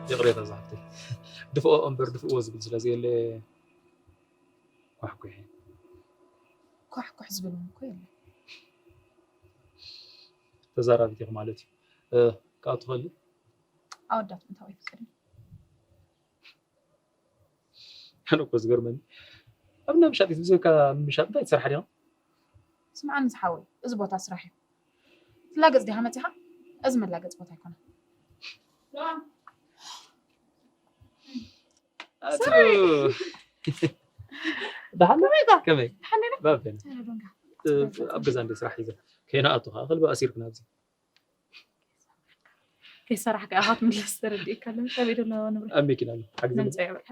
ይቕሬታ ዝሓፍተይ፣ ድፍኦ እምበር ድፍእዎ ዝብል ስለ ዘየለ ኳሕኩሒ። ኳሕኩሕ ዝብል እውን እኮ የለን። ተዛራቢት ኢኹ ማለት እዩ። እ፣ ካብኡ ትኸሊ? ኣወዳት ምእታው ኣይፍቀድን። ኣነ እኮ ዝገርመኒ፣ ኣብ እንዳ ምሻጥ ብዘይካ ምሻጥ እንታይ ትሰርሓ ዲኻ? ስምዓኒ ዝሓወይ፣ እዚ ቦታ ስራሕ እዩ። ትላገጽ ዲኻ መጺኻ? እዚ መላገጽ ቦታ ኣይኮነን። ኣቱ። ደሓን ዶ? ከመይ ኢኻ? ከመይ? ደሓን ዲኻ? ባበና። ተረዶንካ። እ፣ ኣብ ገዛ እንደ ስራሕ ሒዘ። ከይንኣቱ ኸዓ፣ ከልቢ ኣሲርክና ኣብዚ። ከይሰራሕካ ኢኻ ክትምለስ ተረዲእካ ኣሎ። ከመይ ደሎ ንብረት? ኣብ መኪና ኣሎ። ሓግዘኒ። ነምጽኦ ይብል።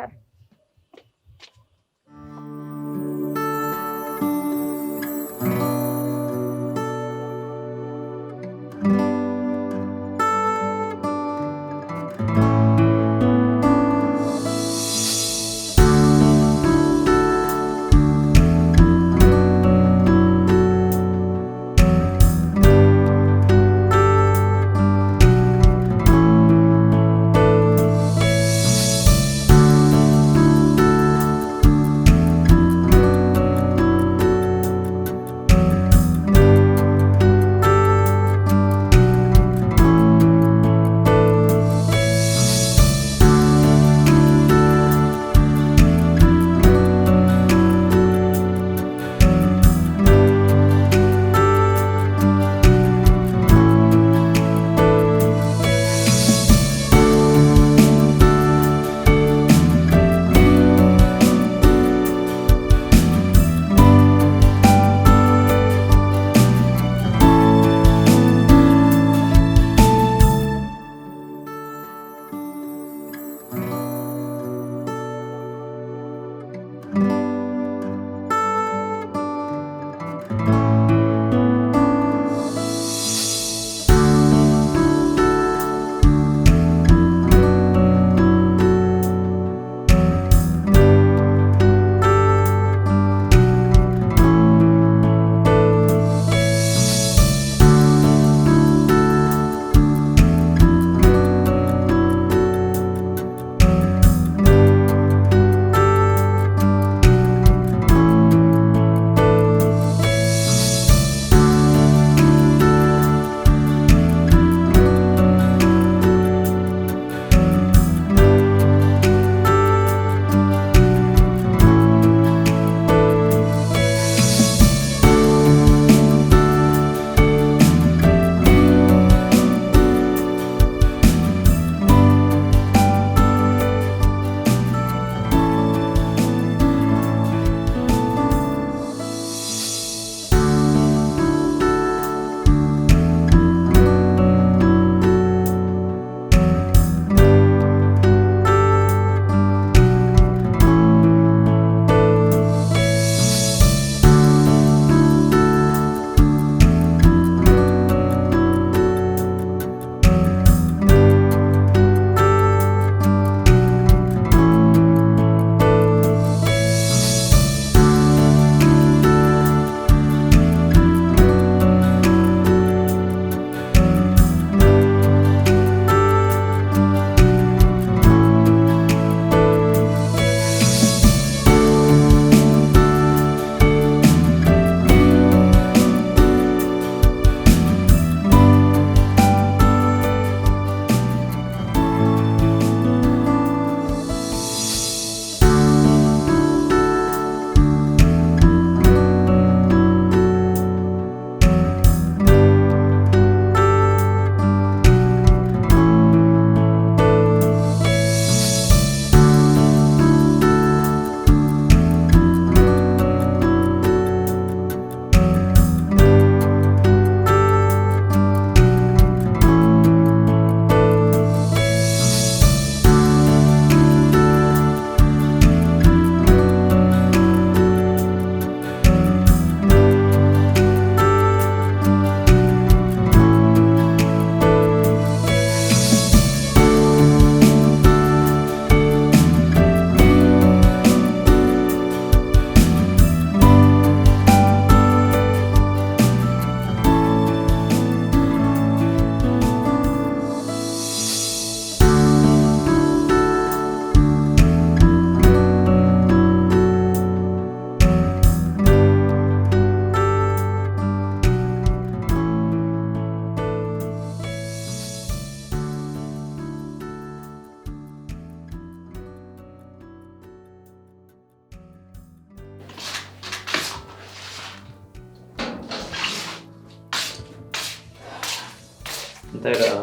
እንታይ ደኣ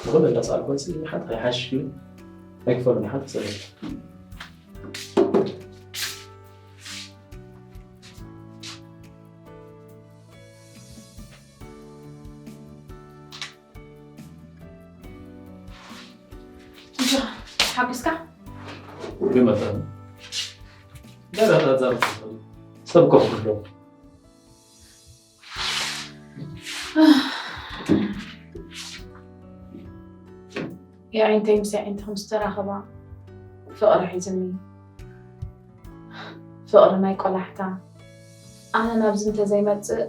ንኹሉ እንዳሰኣልኩ፣ እዚ ሓንቲ ከይሓሽሽ ኣይክፈሉን ኢኻ ተሰለፍ። ሓጎስካ? ብመጠኑ። ገለ ተዛረብ ትኽእል። ሰብ ኮፍ ብሎ። የዒንተይ ምስ የዒንትኺ ምስ ተራኸባ ፍቕሪ ሒዝኒ። ፍቕሪ ናይ ቆላሕታ። ኣነ ናብዚ እንተዘይመጽእ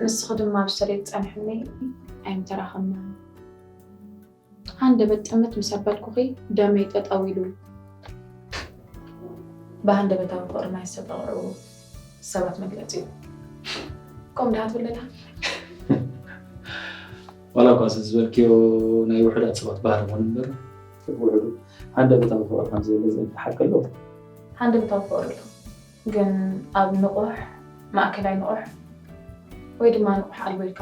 ንስኺ ድማ ኣብ ስተድዮ ትጸንሕኒ ኣይምተራኸብናን። ሃንደበት ጥምት ምስ ኣበልኩኺ ደመይ ጠጠው ኢሉ። ብሃንደበታዊ ፍቕሪ ናይ ዝተጠቕዑ ሰባት መግለጺ እዩ። ከምኡ ድኣ ትብለና? ዋላ እኳ እዚ ዝበልክዮ ናይ ውሑዳት ሰባት ባህሪ ይኹን እምበር፣ ውሑዱ ሃንደበታዊ ፍቕሪ ከም ዘየለ ዝእምት ሓቂ ኣሎ። ሃንደበታዊ ፍቕሪ ኣሎ፣ ግን ኣብ ንቑሕ፣ ማእከላይ ንቑሕ ወይ ድማ ንቑሕ ኣልቦ ኢልካ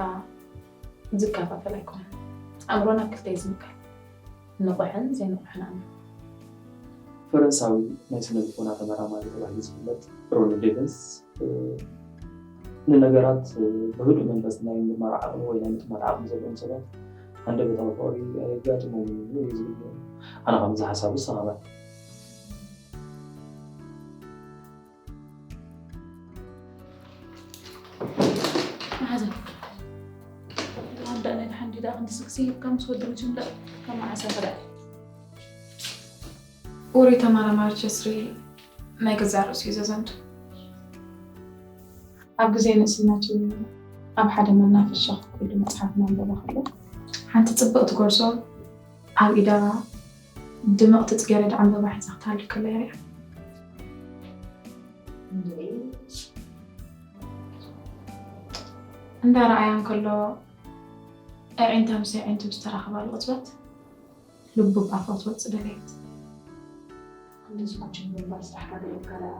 ዝከፋፈል ኣይኮነን። ኣእምሮና ኣብ ክልተ እዩ ዝምቀል፣ ንቑሕን ዘይንቑሕን ኣእምሮ። ፈረንሳዊ ናይ ስነ ልቦና ተመራማሪ ተባሂሉ ዝፍለጥ ሮኒ ዴቨንስ፣ እ፣ ንነገራት፣ እ፣ ብህዱእ መንፈስ ናይ ምርማር ዓቕሚ ወይ ናይ ምጥማት ዓቕሚ ዘለዎም ሰባት ሃንደበታዊ ፍቕሪ ኣየጋጥሞምን እዩ ዝብል ነይሩ። ኣነ ከምዚ ሓሳቡ እሰማማዕ። መሓዘ፣ ኣንዳ ናይ ሓንቲ ደኣ ክንዲ ስክሲ ሂብካ ምስ ወዲ መቸም ደኣ ከም ዓሳ ከዳዕ። ውሩይ ተመራማሪ ቸስሪ ናይ ገዛእ ርእሱ እዩ ዘዘንቱ። ኣብ ግዜ ንእስነቱ ኣብ ሓደ መናፈሻ ኮፍ ኢሉ መጽሓፍ እናንበበ ከሎ፣ ሓንቲ ጽብቕቲ ጎርዞ ኣብ ኢዳ ድምቕቲ ጽጌረዳ ዕምበባ ሒዛ ክትሃልፍ ከላ የርእያ። እንዳ ረኣያ እንከሎ፣ ኣዒንታ ምስ ኣዒንቱ ምስ ተራኸባሉ ቅጽበት፣ ልቡ ብኣፋ ክትወጽእ ደለየት። ክንዲ ዝቆጭ ብምባል ስራሕካ ገዲፍካ ደኣ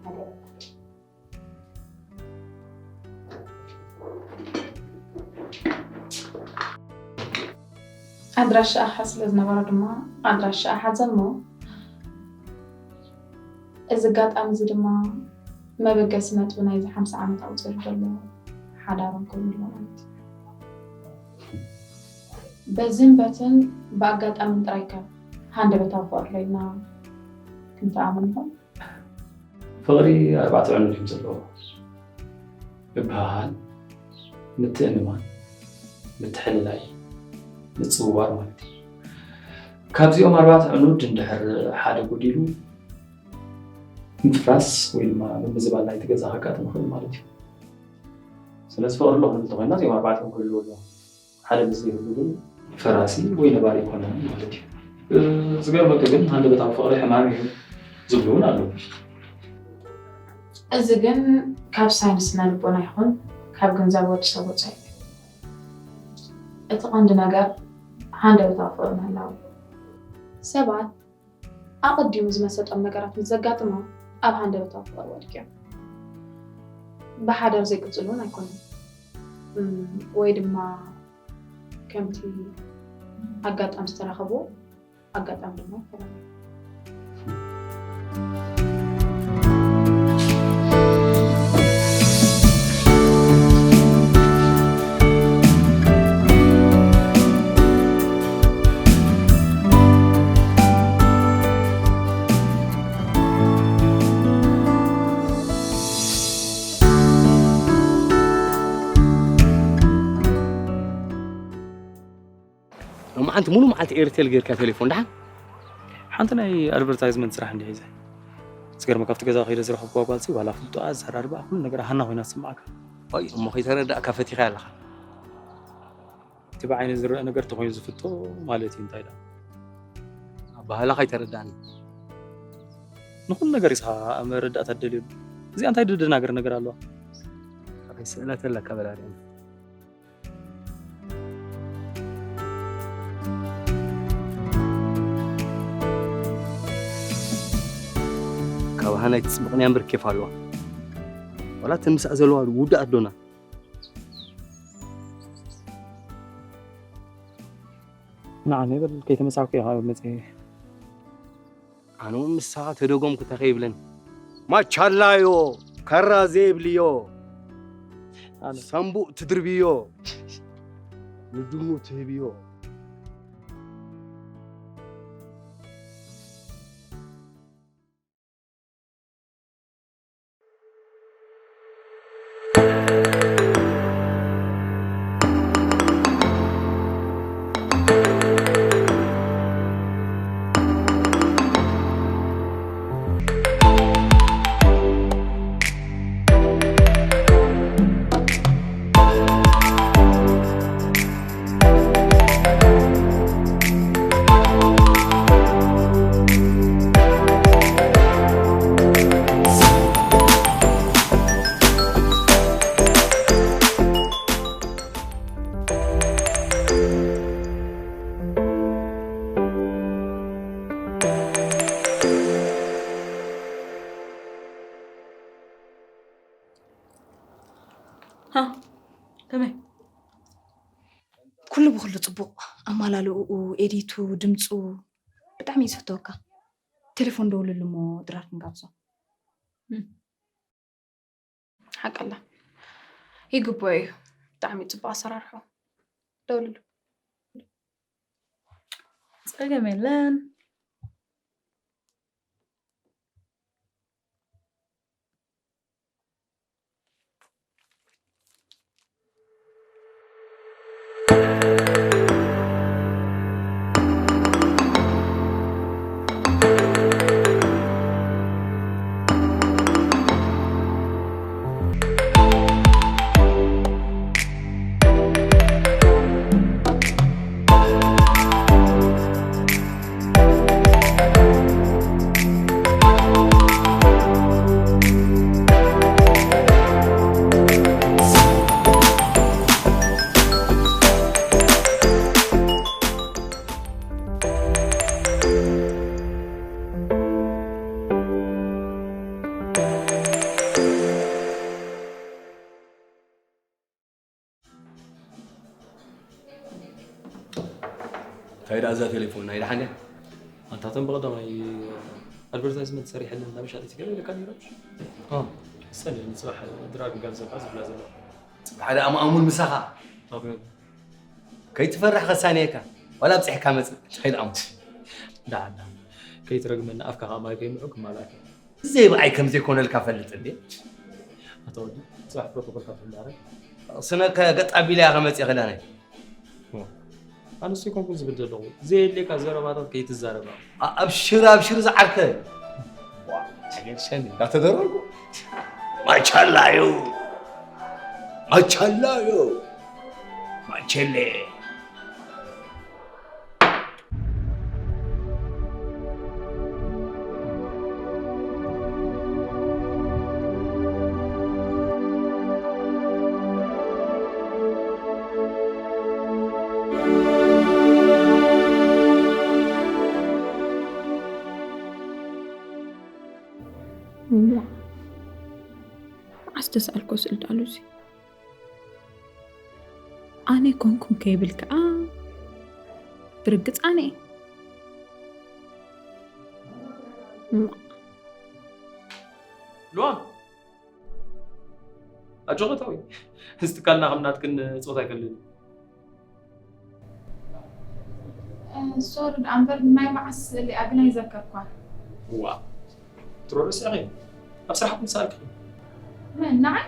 ሓደ ኣድራሻኣ ስለ ዝነበሮ ድማ ኣድራሻኣ ሓዘ እሞ፣ እዚ ኣጋጣሚ እዚ ድማ መበገሲ ነጥቢ ናይዚ ሓምሳ ዓመት ኣቑጺሩ ዘሎ ሓዳሮም ኮይኑ ኣሎ ማለት እዩ። በዝን በትን ብኣጋጣምን ጥራይ ከ ሃንደበታዊ ፍቕሪ ኢልና ክንተኣምን ንኽእል? ፍቕሪ ኣርባዕተ ዕኑድ እዮም ዘለዎ። ምብህሃል፣ ምትእምማን፣ ምትሕልላይ፣ ምጽውዋር ማለት እዩ። ካብዚኦም ኣርባዕተ ዕኑድ እንድሕር ሓደ ጎዲሉ፣ ምፍራስ ወይ ድማ ምምዝባል ናይቲ ገዛ ከጋጥም ይኽእል ማለት እዩ። ስለዚ ፍቕሪ ኣሎ ክንብል እንተኾይንና እዚኦም ኣርባዕቲኦም ክህልዉ ኣለዎም። ሓደ ምስ ዘይህሉ ግን ፈራሲ ወይ ነባሪ ኣይኮነን ማለት እዩ። እ፣ ዝገርመካ ግን ሃንደበታዊ ፍቕሪ ሕማም እዩ ዝብሉ እውን ኣለዉ። እዚ ግን ካብ ሳይንስ ስነ ልቦና ይኹን ካብ ግንዛበ ወዲ ሰብ ወጻኢ እዩ። እቲ ቀንዲ ነገር ሃንደበታዊ ፍቕሪ ምህላው እዩ። ሰባት ኣቐዲሙ ዝመሰጦም ነገራት ምስ ዘጋጥሞም ኣብ ሃንደበታዊ ፍቕሪ ወድቅዮም ብሓዳር ዘይቅጽሉ እውን ኣይኮኑን። እም፣ ወይ ድማ ከምቲ ኣጋጣሚ ዝተራኸቡ ኣጋጣሚ ድማ ይፈላለዩ። ሎማዓንቲ ሙሉ መዓልቲ ኤርቴል ጌርካ ቴሌፎን ደሓን? ሓንቲ ናይ ኣድቨርታይዝመንት ስራሕ እንዲየ ሒዘ። ዝገርመካ ኣብቲ ገዛ ከይደ ዝረኸብኩዋ ጓል ሲ ዋላ ፍልጦኣ፣ ኣዘራርባኣ፣ ኩሉ ነገራ ሃና ኮይና ትስምዓካ። ኣይ፣ እሞ ከይተረዳእካ ፈቲኻያ ኣለኻ። እቲ ብዓይኒ ዝረአ ነገር ተኾይኑ ዝፍቶ ማለት እዩ። እንታይ ደኣ? ኣባህላኻ ኣይተረዳእኒ። ንኹሉ ነገር ኢኻ መረዳእታ ትደልየሉ። እዚኣ እንታይ ደደናግር ነገር ኣለዋ? ካበይ ስእነት ኣለካ በላርያ። ካብ ሃናይ ትጽብቕንያ እምበር ኬፍ ኣለዋ። ዋላ እተን ምስኣ ዘለዋ ውዳኣት ዶና። ንዓኒ በል ከይተመሳኩ ኢኻ መጽእ። ኣነ እውን ምሳኻ ተደጎምኩ ተኸይብለን። ማቻላዮ፣ ካራ ዘይብልዮ፣ ኣነ ሳምቡእ ትድርብዮ፣ ንድሙ ትህብዮ። ሃ፣ ከመይ? ኩሉ ብኩሉ ጽቡቕ። ኣማላልኡ፣ ኤዲቱ፣ ድምጹ ብጣዕሚ እዩ ዝፍተወካ። ቴሌፎን ደውልሉ እሞ ድራር ክንጋብዞ። እም። ሓቀላ። ይግብኦ እዩ። ብጣዕሚ ጽቡቕ ኣሰራርሖ። ደውልሉ። ጸገም የለን። እንታይ ደኣ እዛ ቴሌፎን ናይ ደሓን ድያ? ኣንታ እተን ብቐዳማይ ኣድቨርታይዝመንት ሰሪሐለን እንዳ መሻጢት ገለ ኢለካ ነይረ። ኦ፣ ሰኒ ንጽባሕ ድራር ክጋብዘካ ዝብላ ዘለኹ። ጽባሕ ደኣ ኣማእሙን ምሳኻ። ኦኬ። ከይትፈርሕ ከሳንየካ። ዋላ ኣብጺሕካ መጽእ። እንታይ ደኣ እሞ? ደሓን፣ ደሓን። ከይትረግመኒ ኣፍካ ከኣ ማይ ከይምዑ ክማልኣካ። ዘይብኣይ ከም ዘይኮነልካ ፈልጥ እንዴ? ኣቶ ወዲ፣ ጽባሕ ፕሮቶኮልካ ትሕላረ። ስነከ ገጥ ኣቢለ እያ ከመጽእ ክዳነይ። ኦ፣ ኣነስ ኣይኮንኩን ዝብል ዘለኹ። ዘየድልየካ ዘረባታት ከይትዛረባ። ኣ-፣ ኣብሽር፣ ኣብሽር ዝዓርከ። ዋ፣ ኣገርሸኒ፣ እንዳተደረርኩ። ማቻላዮ፣ ማቻላዮ፣ ማቸሌ። እዋ፣ መዓስ ተሰኣልኮ ስእሊ ዳኣ ሉሲ? ኣነ ኮንኩም ከይብል ከኣ ብርግጽ ኣነ እየ። እማ። ሉዋም፣ ኣጆኺ እታዊ። እዚ ትካልና ከም ናትክን ጾታ ኣይከልልን። እ፣ ሶሪ ደኣ እምበር፣ ናይ መዓስ ስእሊ እያ ግን ኣይዘከርኳን። እዋ፣ ትሮ ርእሲ ኢኺ። ኣብ ስራሕኩም ዝሰኣልክኺ። መን፣ ንዓይ?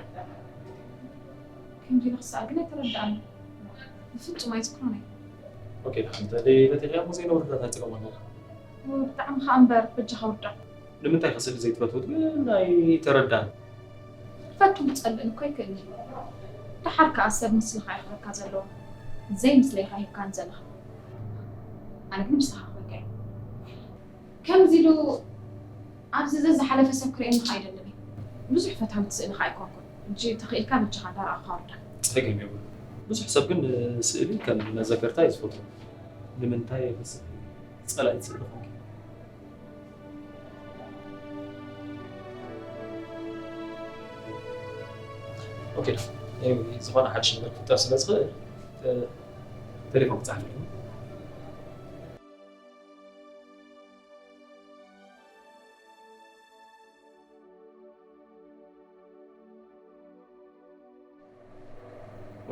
ከምዚ ኢለ ክሰኣል ግን ኣይተረድኣኒ። ብፍጹም ኣይዝክሮን እየ። ኦኬ፣ ደሓን እንተ ደይ-፣ በቲኽያ እሞ ዘይነውርዳታ ጸገም ኣለዎ። እዎ፣ ብጣዕሚ ኸኣ እምበር፣ በጃኻ ውርዳ። ንምንታይ ከ ስእሊ ዘይትፈትውት ግን ኣይተረዳን። ክፈቱ ክጸልእን እኮ ይክእል እዩ። ደሓር ከኣ ሰብ ምስልኻ የኽብረካ ዘለዎ። ዘይምስለይኻ ሂብካኒ ዘለኻ። ኣነ ግን ምሳኻ ክበቅዕ እየ። ከምዚ ኢሉ ኣብዚ ዘዝሓለፈ ሰብ ክርእየኒ ከኣ ኣይደልን እየ። ብዙሕ ፈታዊት ስእሊ ከኣ ኣይኮንኩን። ሕጂ ተኽኢልካ በጃኻ እንዳረኣኹኻ ውርዳ። ጸገም የብሉን። ብዙሕ ሰብ ግን ስእሊ ከም መዘከርታ እዩ ዝፈትዎ። ንምንታይ? ምስ ጸላኢት ስእሊ ኮንኪ። ኦኬ፣ ኤኒወይ፣ ዝኾነ ሓድሽ ነገር ክፍጠር ስለ ዝኽእል፣ ተ-፣ ቴሌፎን ክጸሓፍልኩም።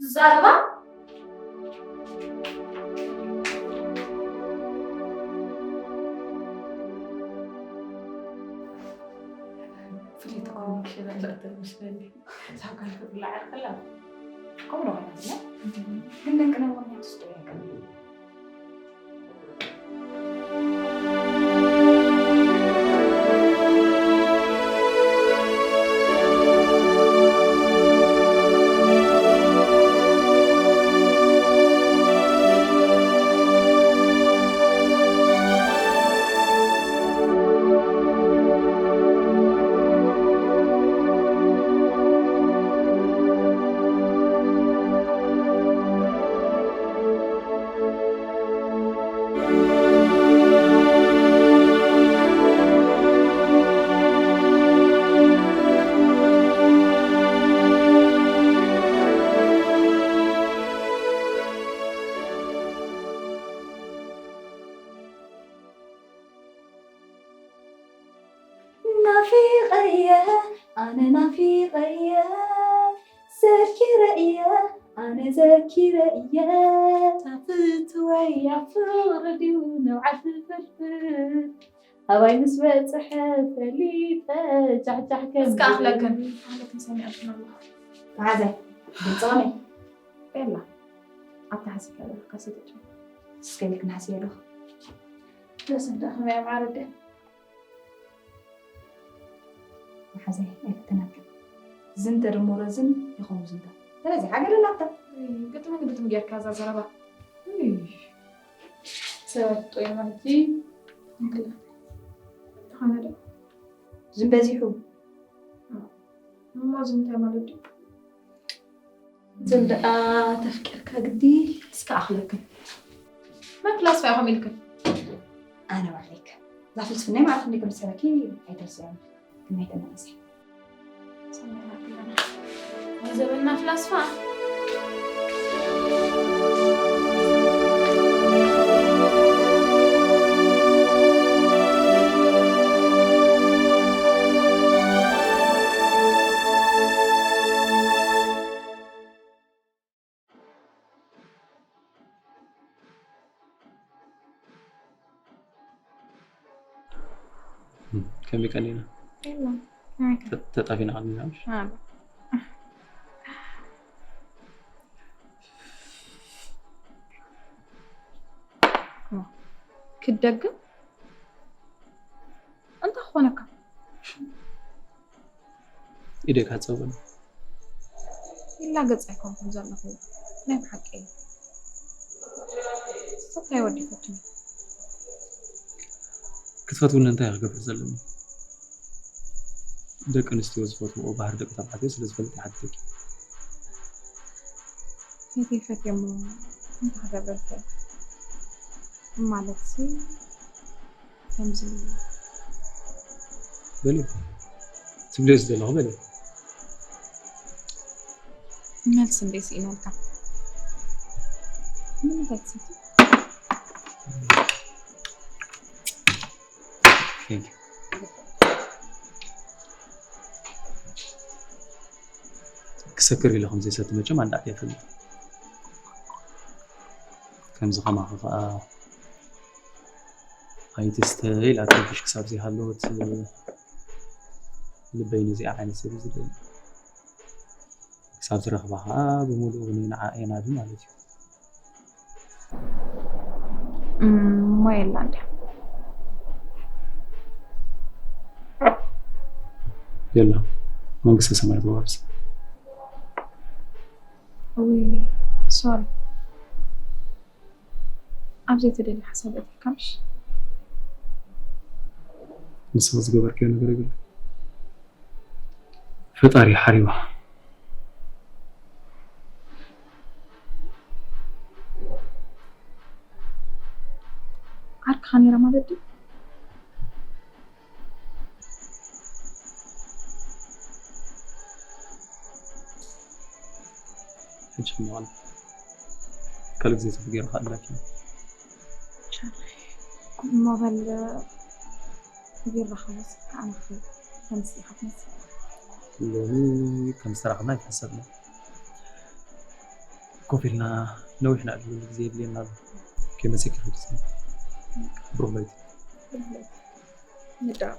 ዝዛረባ ፍልይቲ ኮሚኒኬሽን ኣለተን መስለኒ። ሳብ ካልእ ክትለዓል ከላ ከምኡ ዶ ኮይና ትብላ? ግን ደንቂ ነቦኛ ትስጡ የቀኒ። ናፊቐየ ኣነ ናፊቐየ ዘኪረ እየ ኣነ ዘኪረ እየ ታፍትወይ ኣብ ፍቕሪ ድዩ ነውዓል ፍርፍር ኣባይ ምስ በጽሐ ፈሊጠ ጃሕጃሕ ከም እስከ ኣኽለክን ኣኽለክን ሰሚዐክን ኣለኹ። መዓዘ ግልጽ ኾነ ቤላ ኣብታ ሓሲብካ ዘለካ ሴቶች እስከ ኢልክን ሓሲበ ኣለኹ። ደስ እንዳ ከመይ ኣብ ዓረደ መሓዘይ ኣይፈተናክን። ዝንተ ደሞ ረዝን ይኸውን ዝንተ። ስለዚ ሓገደላታ። ግጥምን ግጥም ጌርካ እዛ ዘረባ። ሰባት ጦይማ ሕጂ እንክላ። ተኸመደ። ዝም በዚሑ። እሞ እዚ እንታይ ማለት ድዩ? ዝም ደኣ ተፍቂርካ ግዲ። እስከ ኣኽለክን። መን ፍላስፋ ኢኹም ኢልክን? ኣነ ባዕለይ ከ። እዛ ፍልስፍናይ ማለት እንደ ከም ዝሰበኪ ኣይተርስዕን። ግን ኣይተናእሰ። ሰሚዕና ኣለና። ናይ ዘበንና ፍላስፋ። ከመይ ቀኒና? የለን። ተጣፊና ቀኒና ምሽ? ክደግም እንታይ ክኾነካ? ኢደይ ካጸብን። ይላገጽ ኣይኮንኩን ዘለኹ። ናይ ብሓቂ እዩ። እንታይ ወዲ ፈትኑ? ክትፈትውኒ እንታይ ክገብር ዘለኒ? ደቂ ኣንስትዮ ዝፈትውኦ ባህሪ ደቂ ተባዕትዮ ስለ ዝፈልጥ ይሓትተኪ። ፈትየ ፈትየ እሞ እንታይ ክገብረልኪ? ማለትሲ ከምዚ በሊ ትብልዮ ዘለኹ በሊ። መልሲ እንደ ስኢናልካ። ምን እንታይ ትሰቲ? Thank you። ክሰክር ኢለ ከም ዘይሰቲ መቸም ኣንዳዕት ይፈልጥ። ከምዚ ከማኸ ከዓ ኣይትስተ ኢላ ትረብሽ ክሳብ ዘይሃለወት ልበይ ነዚኣ ዓይነት ሰብ እዩ ዝደሊ። ክሳብ ዝረኽባ ከዓ ብምሉእ እውን ንዓ የናዲ ማለት እዩ። እሞ የላ እንድያ። የላ መንግስተ ሰማያት ዋርስ። ውይ ሶሪ፣ ኣብ ዘይተደልየ ሓሳብ ኣቲካ ምሽ? ንስኺ ዝገበርክዮ ነገር ይብልካ ፈጣሪ ሓሪዋ። ዓርክኻ ነይራ ማለት ድዩ? ሕጂ ሕማቕ ካልእ ግዜ ጽቡቕ ገይረ ክኣልለኪ። እሞ በል ቢራ ከወስድ ከኣ ንኽእል። ከምዚ ኢኻ ትመስል። ሎሚ ከም ዝተራኸብና ኣይተሓሰብና። ኮፍ ኢልና ነዊሕ ንዕልለሉ ግዜ የድልየና ኣሎ። ከይመሰኪ ክድስ። ብሩኽ ለይቲ። ንዳው።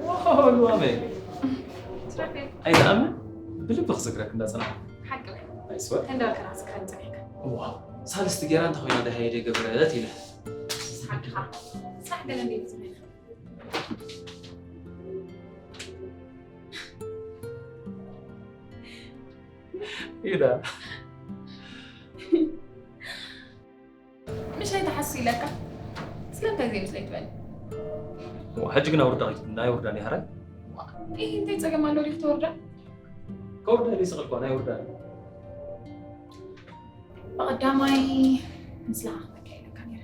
ዋው ሉዋመይ፣ ትረፌ ኣይትኣምን ብልቢ ክዝክረክ እንዳጸናሕኩ። ሓቂ ወይ? ኣይስወር። እንዳልከ ራስካ ንጸኒሕካ። ዋው፣ ሳልስቲ ጌራ እንተ ኮይና ደሃየ ደይ ገበረት ኢለ። ሓቅኻ። ሳሕ ገለ እንዴት ትብል? ኢዳ ደስ ኢለካ። ስለምንታይ ዘይምስለይ ትበል? ሕጂ ግን ኣውርዳ፣ ናይ ውርዳ ናይ ሃራይ። ዋ፣ ይህ እንታይ ጸገም ኣለዎ? ዲኽ ተወርዳ? ከውርዳ ደስ ይቕልኳ፣ ናይ ውርዳ። ብቐዳማይ ምስላ ክመካ ኢለካ ነይረ።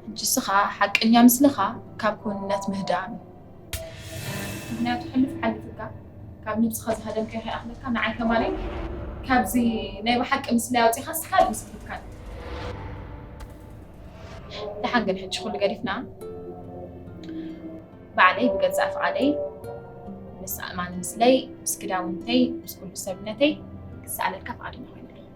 ሕጂ ስኻ ሓቀኛ ምስልኻ ካብ ኮንነት ምህዳም እዩ። ምኽንያቱ ሕልፍ ሓሊፍካ ካብ ነብስኻ ዝሃደምካዮ ከይኣኽለካ ንዓይ ከማለይ ካብዚ ናይ ብሓቂ ምስለይ ኣውጺኻ ስኻ ካልእ ምስክርትካ እዩ። ደሓን ግን ሕጂ ኩሉ ገዲፍና ባዕለይ ብገዛእ ፍቓደይ ምስ ኣእማኒ ምስለይ ምስ ክዳውንተይ ምስ ኩሉ ሰብነተይ ክሰኣለልካ ፍቓደኛ ኮይነ ኣለኹ።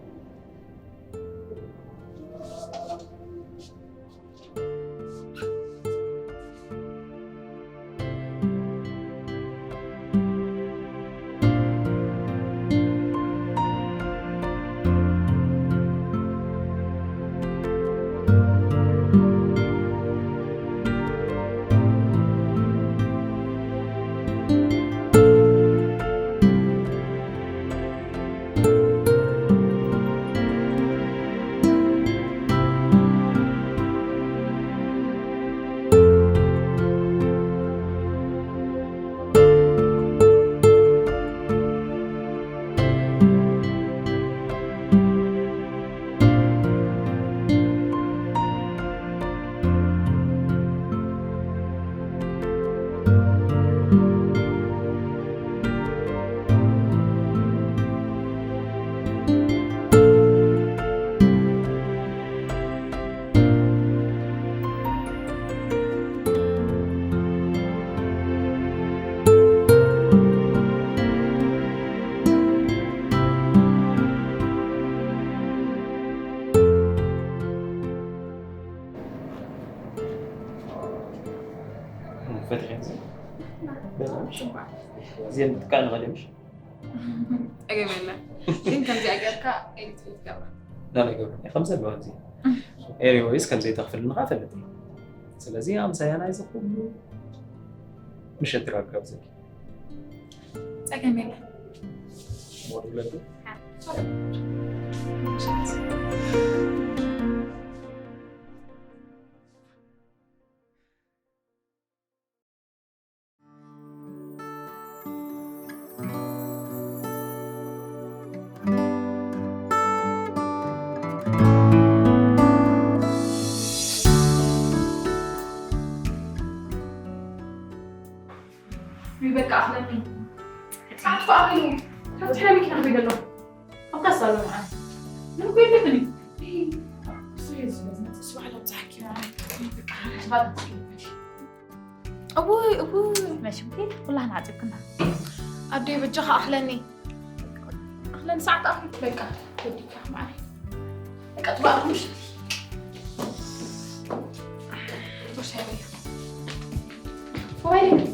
ፈቲሐ። እዚአን ምጥቃዕ ንኽእል ምሽ? ጸገም የለን። ግን ከምዚኣ ጌርካ ኤዲት ትገብራ። ላላ ይገብራ። ከም ዘለዋ እዚ። ኤኒዌይስ፣ ከም ዘይተኽፍልኒ ኸኣ እፈልጥ እየ። ስለዚ ኣምሳያ ናይ እዚ ኩሉ ምሸት ድራር ጋብዘኪ። ጸገም የለን። ሞት ይብለኪ። በቃ ኣኽለኒ። ሰዓት እኮ ኣኺሉ። ካብቲ ናይ መኪና ክኸይድ ኣለኹ። ኣብታ ሳሎን ዓን። ምን እኮ የለኽን እዩ። እሱ እዩ ዝመጽእ። ስራሕ ዶ ብዛሕኪ ማለት። በቃ፣ እዋይ፣ እዋይ። መሽምቲ ኩላህና ዓጺብክና። ኣደይ በጃኻ ኣኽለኒ። ኣኽለኒ ሰዓት ኣኺሉ። በቃ፣ ወዲካ ማዕረ። በቃ፣ ትባረኽ ምሽ። ቦርሳይ በላ። ሞባይለይ።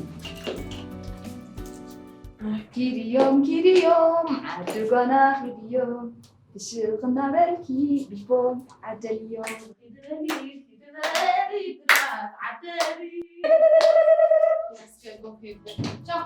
ኪድዮም፣ ኪድዮም፣ ዓዲ ጓና ኪድዮም። ብሽኽ እናበልኪ ልቦም ተዓደልዮም። ኪዲ በሊ፣ ኪዲ በሊ፣ ብራኽ ዓደሊ። ቻው።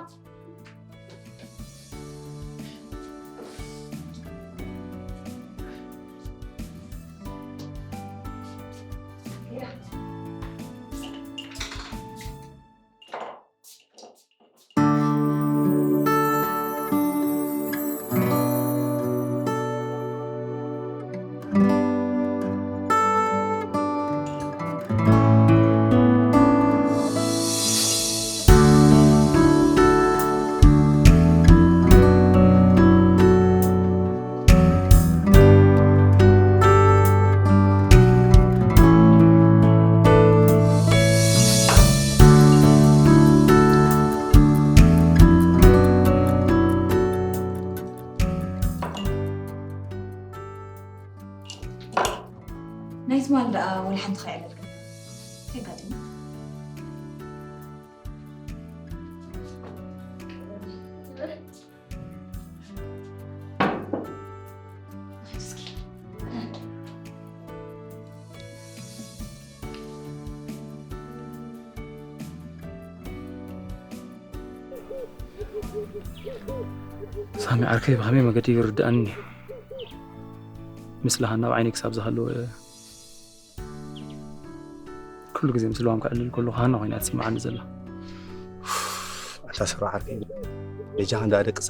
ናይ ትማል ደኣ ወላ ሓንቲ ከይዕለልክን። እንታይ ኣጋጢሙ? ሳሚ ዓርከይ ብኸመይ መገዲ ይርድኣኒ? ምስላ ሃና ኣብ ዓይነይ ክሳብ ዝሃለወ፣ ኩሉ ግዜ ምስ ልዋም ከዕልል ከለኹ ሃና ኮይና ትስምዓኒ ዘላ። ኣታ ስርዓት በጃ እንዳ ደቅሳ።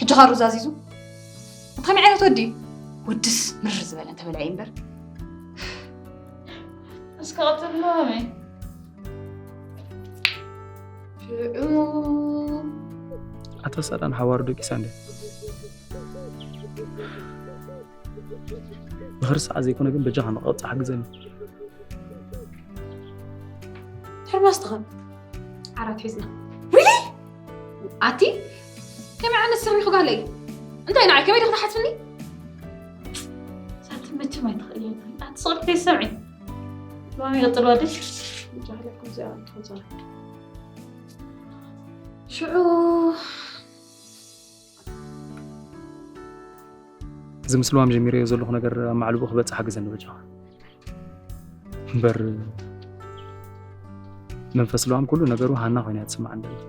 ሕጂ ኻሩ ዛዚዙ እንታይ ዓይነት ወዲ እዩ? ወድስ ምር ዝበለ እንተበላዒ እምበር። እስከ ቀጽሎ ኣመይ። ሽዑ ኣታ ሳዳን ሓዋሩ ደቂሳ እንደ ንኽርስዓ ዘይኮነ ግን በጃኻ ንቐቕጻ ሓግዘኒ። ሕርማስ ትኸን ዓራት ሒዝና። ሪሊ? ኣቲ ከመይ ዓይነት ስሪ ክጋለይ? እንታይ ንዓይ ከመይ ዲኹ ትሓትፍኒ? ሳንቲ መቸም ኣይትኽእልን። ኣቲ ስቕልክተይ ሰምዒ። ማሚ ቀጥሎ ኣደይ። ጃህለኩም እዚኣ ትኸዘራ። ሽዑ እዚ ምስ ልዋም ጀሚረዮ ዘለኹ ነገር ኣብ ማዕልቡ ክበጽሕ ሓግዘኒ በጃኻ። እምበር መንፈስ ልዋም ኩሉ ነገሩ ሃና ኮይና ትስምዓኒ ዘላ።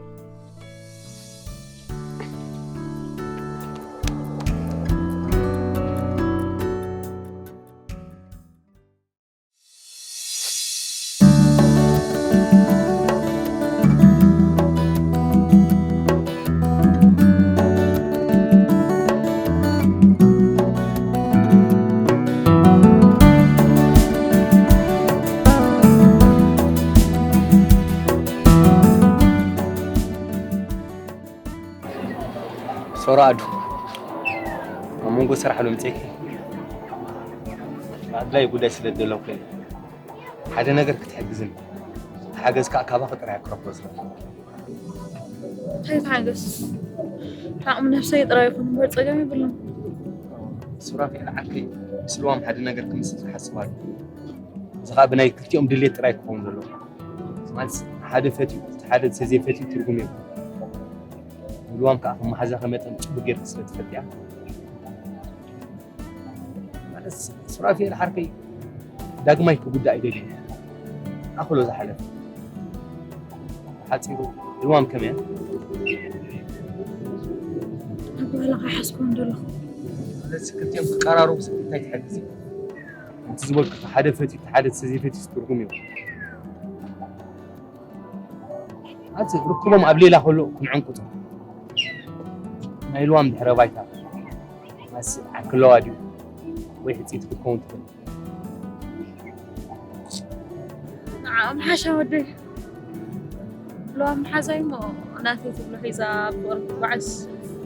ሶራ ኣዱ፣ ኣብ መንጎ ስራሕ ዶ መጺእኪ? ኣድላይ ጉዳይ ስለ ዘለኩ እየ። ሓደ ነገር ክትሕግዝን፣ እቲ ሓገዝ ከኣ ካባኺ ጥራይ ክረኽቦ ዝኽእል። እንታይ ተሓገዝ? ዓቕሚ ነብሰይ ጥራይ ይኹን እምበር ጸገም የብሉን። ሱራፌል ዓርከይ፣ ምስ ልዋም ሓደ ነገር ክምስርት ይሓስብ ኣሎ። እዚ ኸኣ ብናይ ክልቲኦም ድሌት ጥራይ ክኸውን ዘለዎ። ማለት ሓደ ፈትዩ፣ እቲ ሓደ ተዘይፈትዩ ትርጉም የብሉን። ልዋም ከኣ ከም መሓዛኺ መጠን ጽቡቕ ጌርኪ ስለ ትፈልጥያ። ማለት ሱራፌል ዓርከይ ዳግማይ ክጉዳእ ኣይደልን። ኣኽሎ ዝሓለፈ። ሓጺሩ ልዋም ከመይ እያ? ኣባህላ ከይሓስቦም ዘለኹ። ማለት ክልቲኦም ክቀራረቡ ሰብ እንታይ ትሓግዝ? እቲ ዝበልኩ ሓደ ፈትዩ፣ እቲ ሓደ ተዘይፈትዩ ትርጉም የብሉን። ኣቲ ርክቦም ኣብ ሌላ ከሎ ክንዕንቁ። ናይ ልዋም ድሕረ ባይታ ማስ ዓክለዋ ድዩ ወይ ሕጽይቲ ክትከውን ትኽእል። ንዓኦም ሓሻ ወደይ። ልዋም ሓዛይ እሞ ናተይ ትብሎ ሒዛ ኣብ ፍቕሪ ትጓዓዝ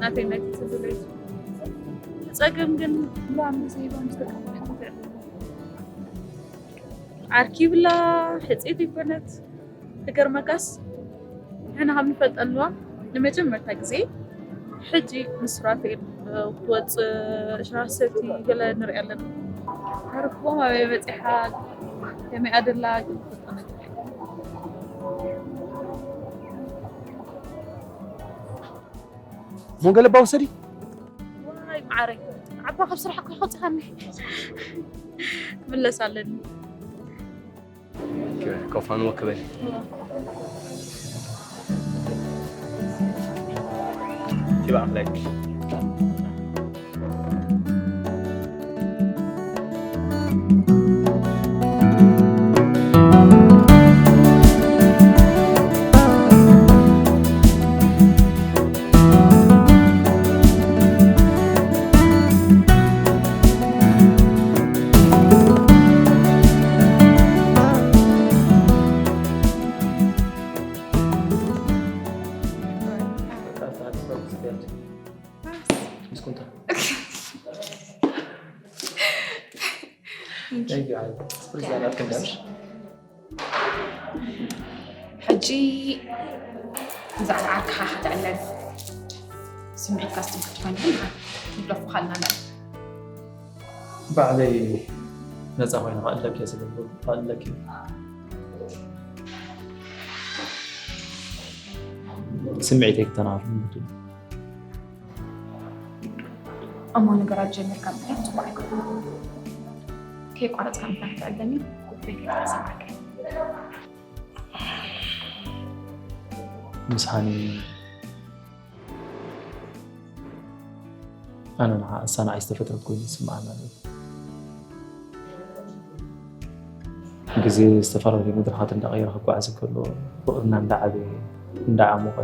ናተይ ናተይ ትብል። ጸገም ግን ልዋም ብዘይባ ምስ ደቂ ዓርኪ ይብላ፣ ሕጽይቲ ይኮነት። ክገርመካስ ንሕና ካብ ንፈልጠልዋ ንመጀመርታ ግዜ ሕጂ ምስ ሱራፌል ክትወፅእ ሻሂ ሰቲ ገለ ንርኢ ኣለና። ኣረክቦም ኣበይ በፂሓ ከመይ ኣደላ ግን ንፈልጦ ነገር የለን። ሞገለባ ውሰዲ። ዋይ መዓረይ፣ ዓባ ካብ ስራሕ እኮ ከውፅኻኒ። ክምለስ ኣለኒ። ኮፋን ወክበል። ኪባ ኣኽላይ። ሕጂ ብዛዕባ ዓርክኻ ክትዕለል ስምዒትካ ዝትንክፍ ትኾይኑ ግን ትብለፉ ካልና ንርኢ። ባዕለይ ነፃ ኮይነ ክዕለልኪ እየ ስለ ዝበልኩ ክዕለልኪ እየ። ስምዒተይ ክተናኽፍ ምድል። እሞ ነገራት ጀሚርካ ምክንያት ጽቡቕ ኣይኮነን። ከየቋረጽካ ምክንያት ትዕለኒ ጉዳይ ከይተሰማዕካ። ምስ ሃኒ ኣነ ንዓ እሳ ንዓይ ዝተፈጥረት ኮይኑ ይስምዓና ኣሎ። ግዜ ዝተፈላለዩ መድረኻት እንዳቐየረ ክጓዓዝ እንከሎ፣ ፍቕርና እንዳዓበየ፣ እንዳዓሞቐ፣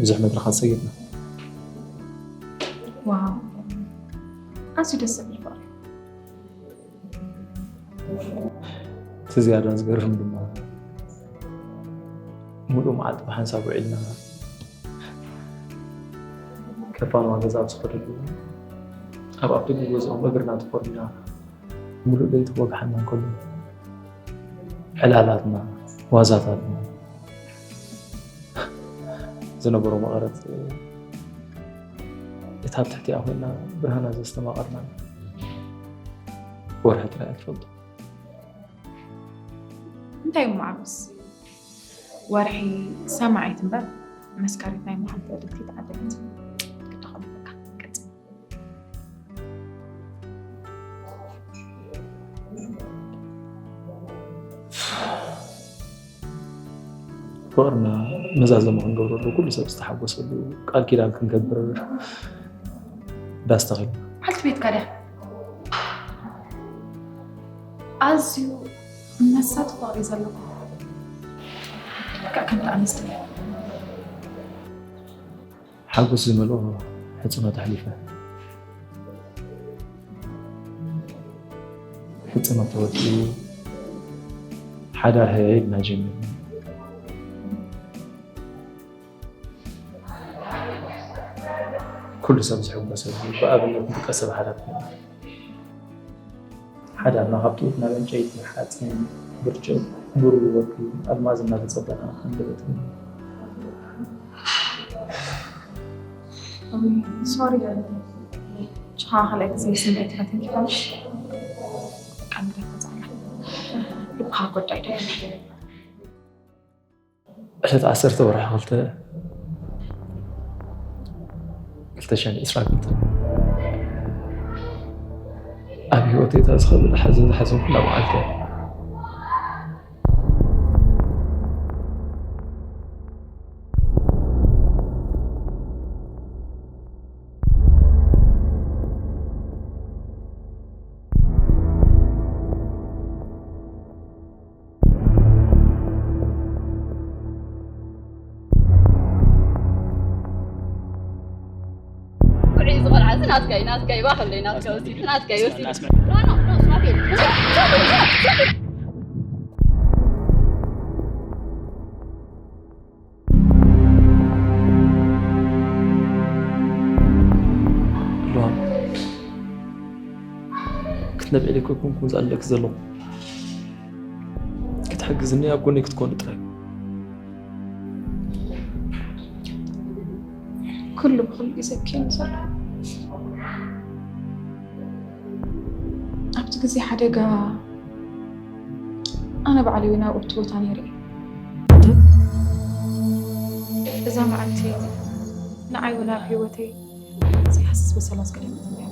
ብዙሕ መድረኻት ሰጊርና። ዋው፣ ኣዝዩ ደስ ዝብል ፍቕሪ። እቲ ዝያዳ ዝገርም ድማ፣ ሙሉእ መዓልቲ ብሓንሳብ ውዒልና፣ ከፋንዋ ገዛ ኣብ ዝኸደሉ፣ ኣብ ኣፍደገ ገዝኦም እግርና ተኾርሚና፣ ሙሉእ ለይቲ ክወግሓና እንከሎ፣ ዕላላትና፣ ዋዛታትና ዝነበሮ መቐረት፣ እታ ኣብ ትሕቲኣ ኮይና ብርሃና ዘስተማቐርና ወርሒ ጥራይ እያ ትፈልጦ። እንታይ እሞ ዓብስ፣ ወርሒ ሰማዒት እምበር መስከሪት ናይ መሓንቲ እልልቲ ተዓደለት። ግዲ ከመልካ ቀጽል። ፍቕርና መዛዘሚ ክንገብረሉ፣ ኩሉ ሰብ ዝተሓጎሰሉ ቃል ኪዳን ክንገብር ዳስ ተኺልና። ሓልቲ ቤትካ ድያ? ኣዝዩ መሳጢ ፍቕሪ ዘለኩም፣ ልክዕ ከምቲ ኣንስቲ። ሓጎስ ዝመልኦ ሕጽኖት ኣሕሊፈ። ሕጽኖት ተወዲኡ፣ ሓዳር ህያይ ኢልና ጀሚርና። ኩሉ ሰብ ዝሕጎሰሉ፣ ብኣብነት ንጥቀስ፣ ሰብ ሓዳር ኮይና። ሓዳርና ካብ ጡጥ ናብ ዕንጨይቲ፣ ሓጺን፣ ብርጭቕ፣ ብሩር፣ ወርቂ፣ ኣልማዝ እናተጸበና ክንደበት። ሶሪ፣ ጭኻ ካልኣይ ግዜ ስምዒት ፈተንኪ ፈልሽ ቀንዲ ተዛዕላ ልብኻ ጎዳይ ደ ዕለት ዓሰርተ ወርሒ ክልተ ክልተ ሽሕን ዕስራን ክልተ፣ ኣብ ህይወተይ እታ ዝኸበደ ሓዘን ዝሓዘንኩላ መዓልቲ እያ። ውዒ ዝቆልዓ እዚ ናትካ እዩ፣ ናትካ እዩ፣ ባህ ብለይ፣ ናትካ ወሲዱ፣ ናትካ እዩ ወሲዱ። ኖ፣ ኖ፣ ኖ፣ ሱራፌል። ሉሃም፣ ክትነብዕለይ እኮ ኣይኮንኩን ዝኣለኪ ዘለኹ። ክትሕግዝኒ ኣብ ጎነይ ክትኮኒ ጥራይ። ኩሉ ብኹሉ እዩ ዘብክየኒ ዘሎ። ኣብቲ ግዜ ሓደጋ ኣነ ባዕለይ እውን ኣብኡ ኣብቲ ቦታ ነይረ እየ። እዛ መዓልቲ ንዓይ እውን ኣብ ህይወተይ ዘይሃስስ በሰላ ዝገደመትኒ እያ።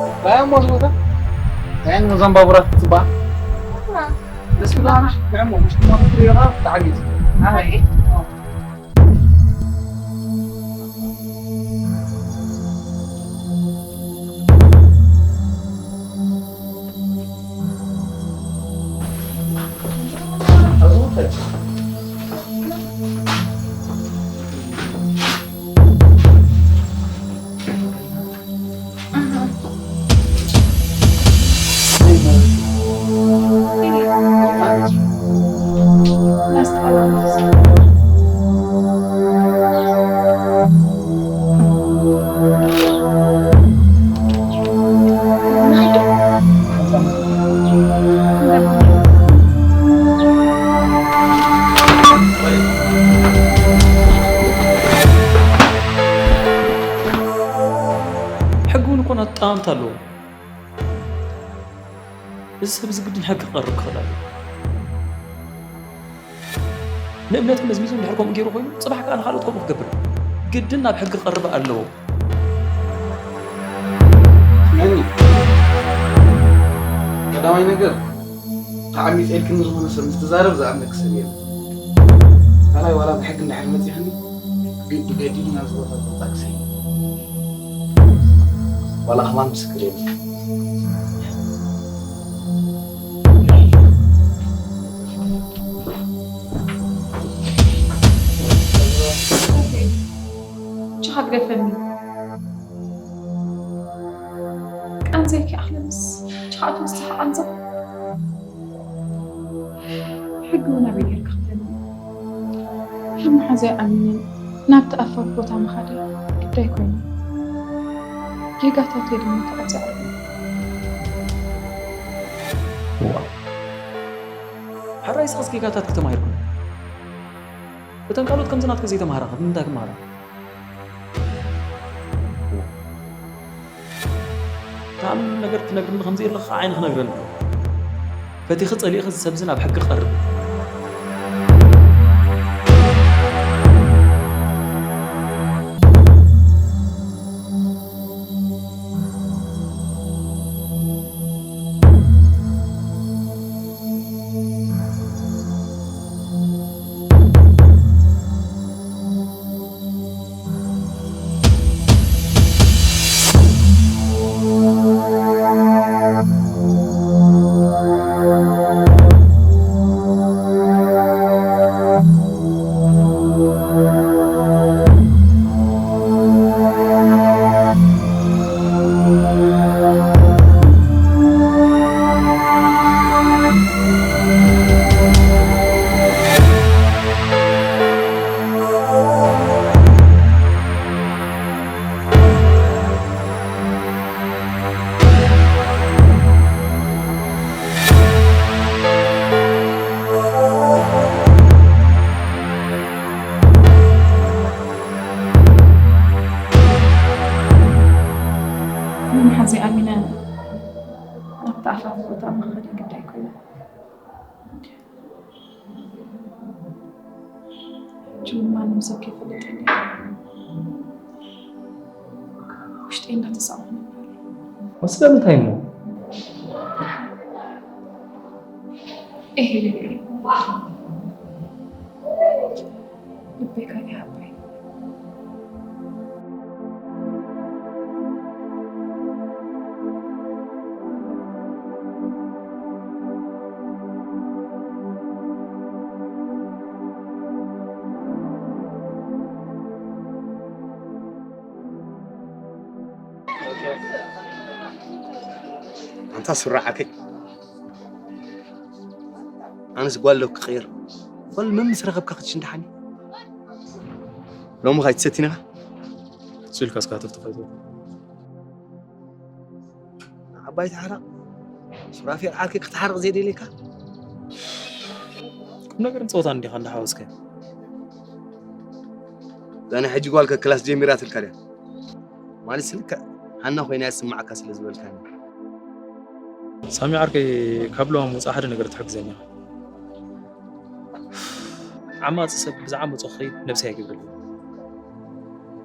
እንታይ እሞ እዚ ቦታ? እንታይ እሞ እዞም ባቡራት ዝበሃል? ደስ ይብላ። እንታይ እሞ ውሽጢ ሞት ትሪኦ ብጣዕሚ እዩ። ኣይ። እዚ ሰብ እዚ ግድን ሕጊ ክቐርብ ክኽእል ኣለዎ። ንእምነተይ መዝሚዙ እንድሕር ከምኡ ገይሩ ኮይኑ፣ ጽባሕ ከኣ ንኻልኦት ከምኡ ክገብር ግድን ናብ ሕጊ ክቐርብ ኣለዎ። ስምዐኒ፣ ቀዳማይ ነገር፣ ተዓሚጸ ኢልክኒ ዝኾነ ሰብ ምስ ትዛረብ ዝኣምነኪ ሰብ የለን። ካልኣይ፣ ዋላ ብሕጊ እንድሕር መጺኽኒ፣ ግ-፣ ብገዲዱ ናብዚ ቦታ ዘምጻእኪ ሰብ የለን። ዋላ ከማን ምስክር የለን። ችኻ ግደፈኒ። ቃንዛይ ከይኣኽለ ምስ ችኻቱ ንስኻ ቃንዛ። ሕጊ እውን ኣበይ ጌርካ ክብለኒ? ከም መሓዛይ ኣሚነ ናብቲ ኣፋፍ ቦታ ምኻደይ ግዳይ ኮይኑ። ጌጋታተይ ድማ ተቐጺዐ። እዋ። ሕራይ ስኸስ ጌጋታትኪ ተማሂርኩ። እተን ካልኦት ከምዚ ናትኪ ዘይተማሃራ፣ ካብ ምንታይ ክመሃራ? ተኣምር ነገር ትነግርኒ ከም ዘየለኻ ዓይኒ ክነግረኒ። ፈቲኺ ጸሊእኺ እዚ ሰብ እዚ ናብ ሕጊ ክቐርብ። መሓዘይ ኣሚና ናብቲ ኣፋፍ ቦታ ምኻድ ግዳይ ኮይኑ። ሕጂ እውን ማንም ሰብ ከይፈልጠኒ ውሽጠይ እናተሳቕኩ ነበር። ስለምንታይ እሞ? ኤሄ፣ ልበይ ካሊእ ሃባይ። ኣንታ ሱራዓከይ፣ ኣነስ ጓል ዶ ክቕይር? ጓል መን ምስ ረኸብካ ክትሽን ደሓን እዩ። ሎሚ ኸ ኣይትሰቲን ኢኻ? ስልካ እስካ ተፍትፈት። ዓባይ ተሓራቕ ሱራፌል ዓርከይ ክትሓርቕ ዘየደልየካ? ቁም ነገርን ጸወታን እንዲኻ እንዳሓወስካዮ። እዛ ናይ ሕጂ ጓል ከ ክላስ ጀሚራትልካ ድያ? ማለት ስልክዕ ሃና ኮይና እያ ትስምዓካ ስለ ዝበልካኒ። ሳሚ ዓርከይ፣ ካብ ለዋም ወጻኢ ሓደ ነገር ትሕግዘኒ ኢኻ። ዓማጺ ሰብ ብዝዓመጾ ክኸይድ ነብሰይ ኣይገብረለይ።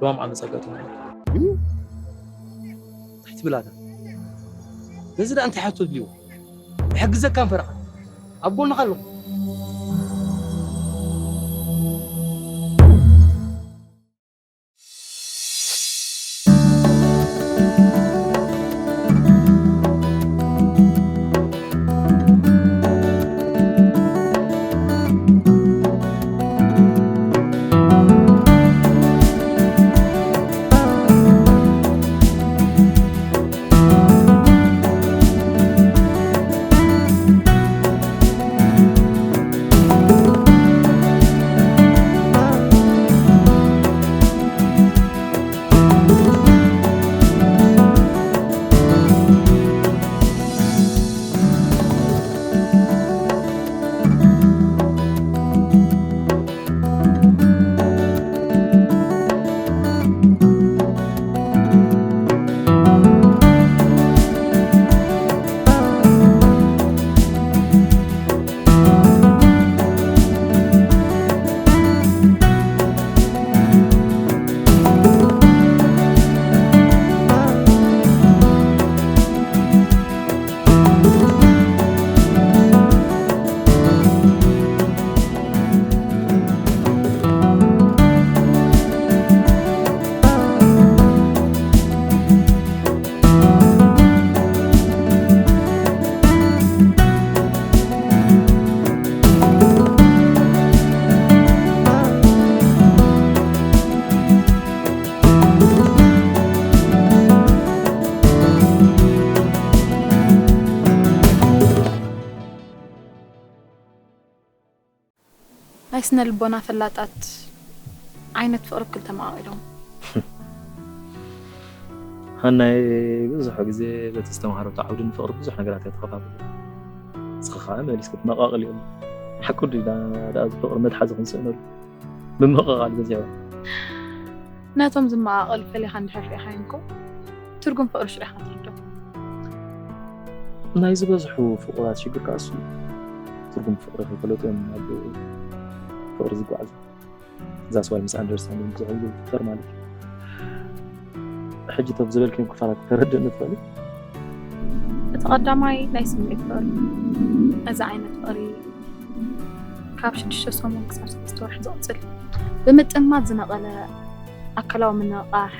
ለዋም ዓመጻ ኣጋጢሙኒ። እንታይ ትብል ኣታ? ነዚ ደኣ እንታይ ሕቶ ድልዎ? እሕግዘካ እምበር ኣብ ጎንኻ ኣለኹ። ስነ ልቦና ፈላጣት ዓይነት ፍቕሪ ብክልተ መቓቒሎም። ሃናይ ብዙሕ ግዜ በቲ ዝተምሃረቶ ዓውዲ ንፍቕሪ ብዙሕ ነገራት እያ ተኸፋፍሉ። ንስኺ ከዓ መሊስኪ ትመቓቕልዮም። ሓቁ ድዩ ደኣ እዚ ፍቕሪ መትሓዚ ክንስእነሉ? ምምቕቓል በዚሑ። ነቶም ዝመቓቐሉ ፈሊኻ እንድሕር ርኢኻዮም እኮ ትርጉም ፍቕሪ ሽዑ ኢኻ ትርድኦ። ናይ ዝበዝሑ ፍቑራት ሽግር ከዓ እሱ እዩ። ትርጉም ፍቕሪ ከይፈለጡ እዮም ናብ ፍቕሪ ዝጓዓዙ። That's why misunderstanding ብዙሕ ግዜ ዝፍጠር ማለት እዩ። ሕጂ ቶም ዝበልክዮም ክፋላት ክተረድእኒ ትኽእሊ? እቲ ቀዳማይ ናይ ስምዒት ፍቕሪ። እዚ ዓይነት ፍቕሪ ካብ ሽዱሽተ ሰሙን ክሳብ ሰለስተ ወርሒ ዝቕጽል፣ ብምጥማት ዝነቐለ ኣካላዊ ምንቕቓሕ፣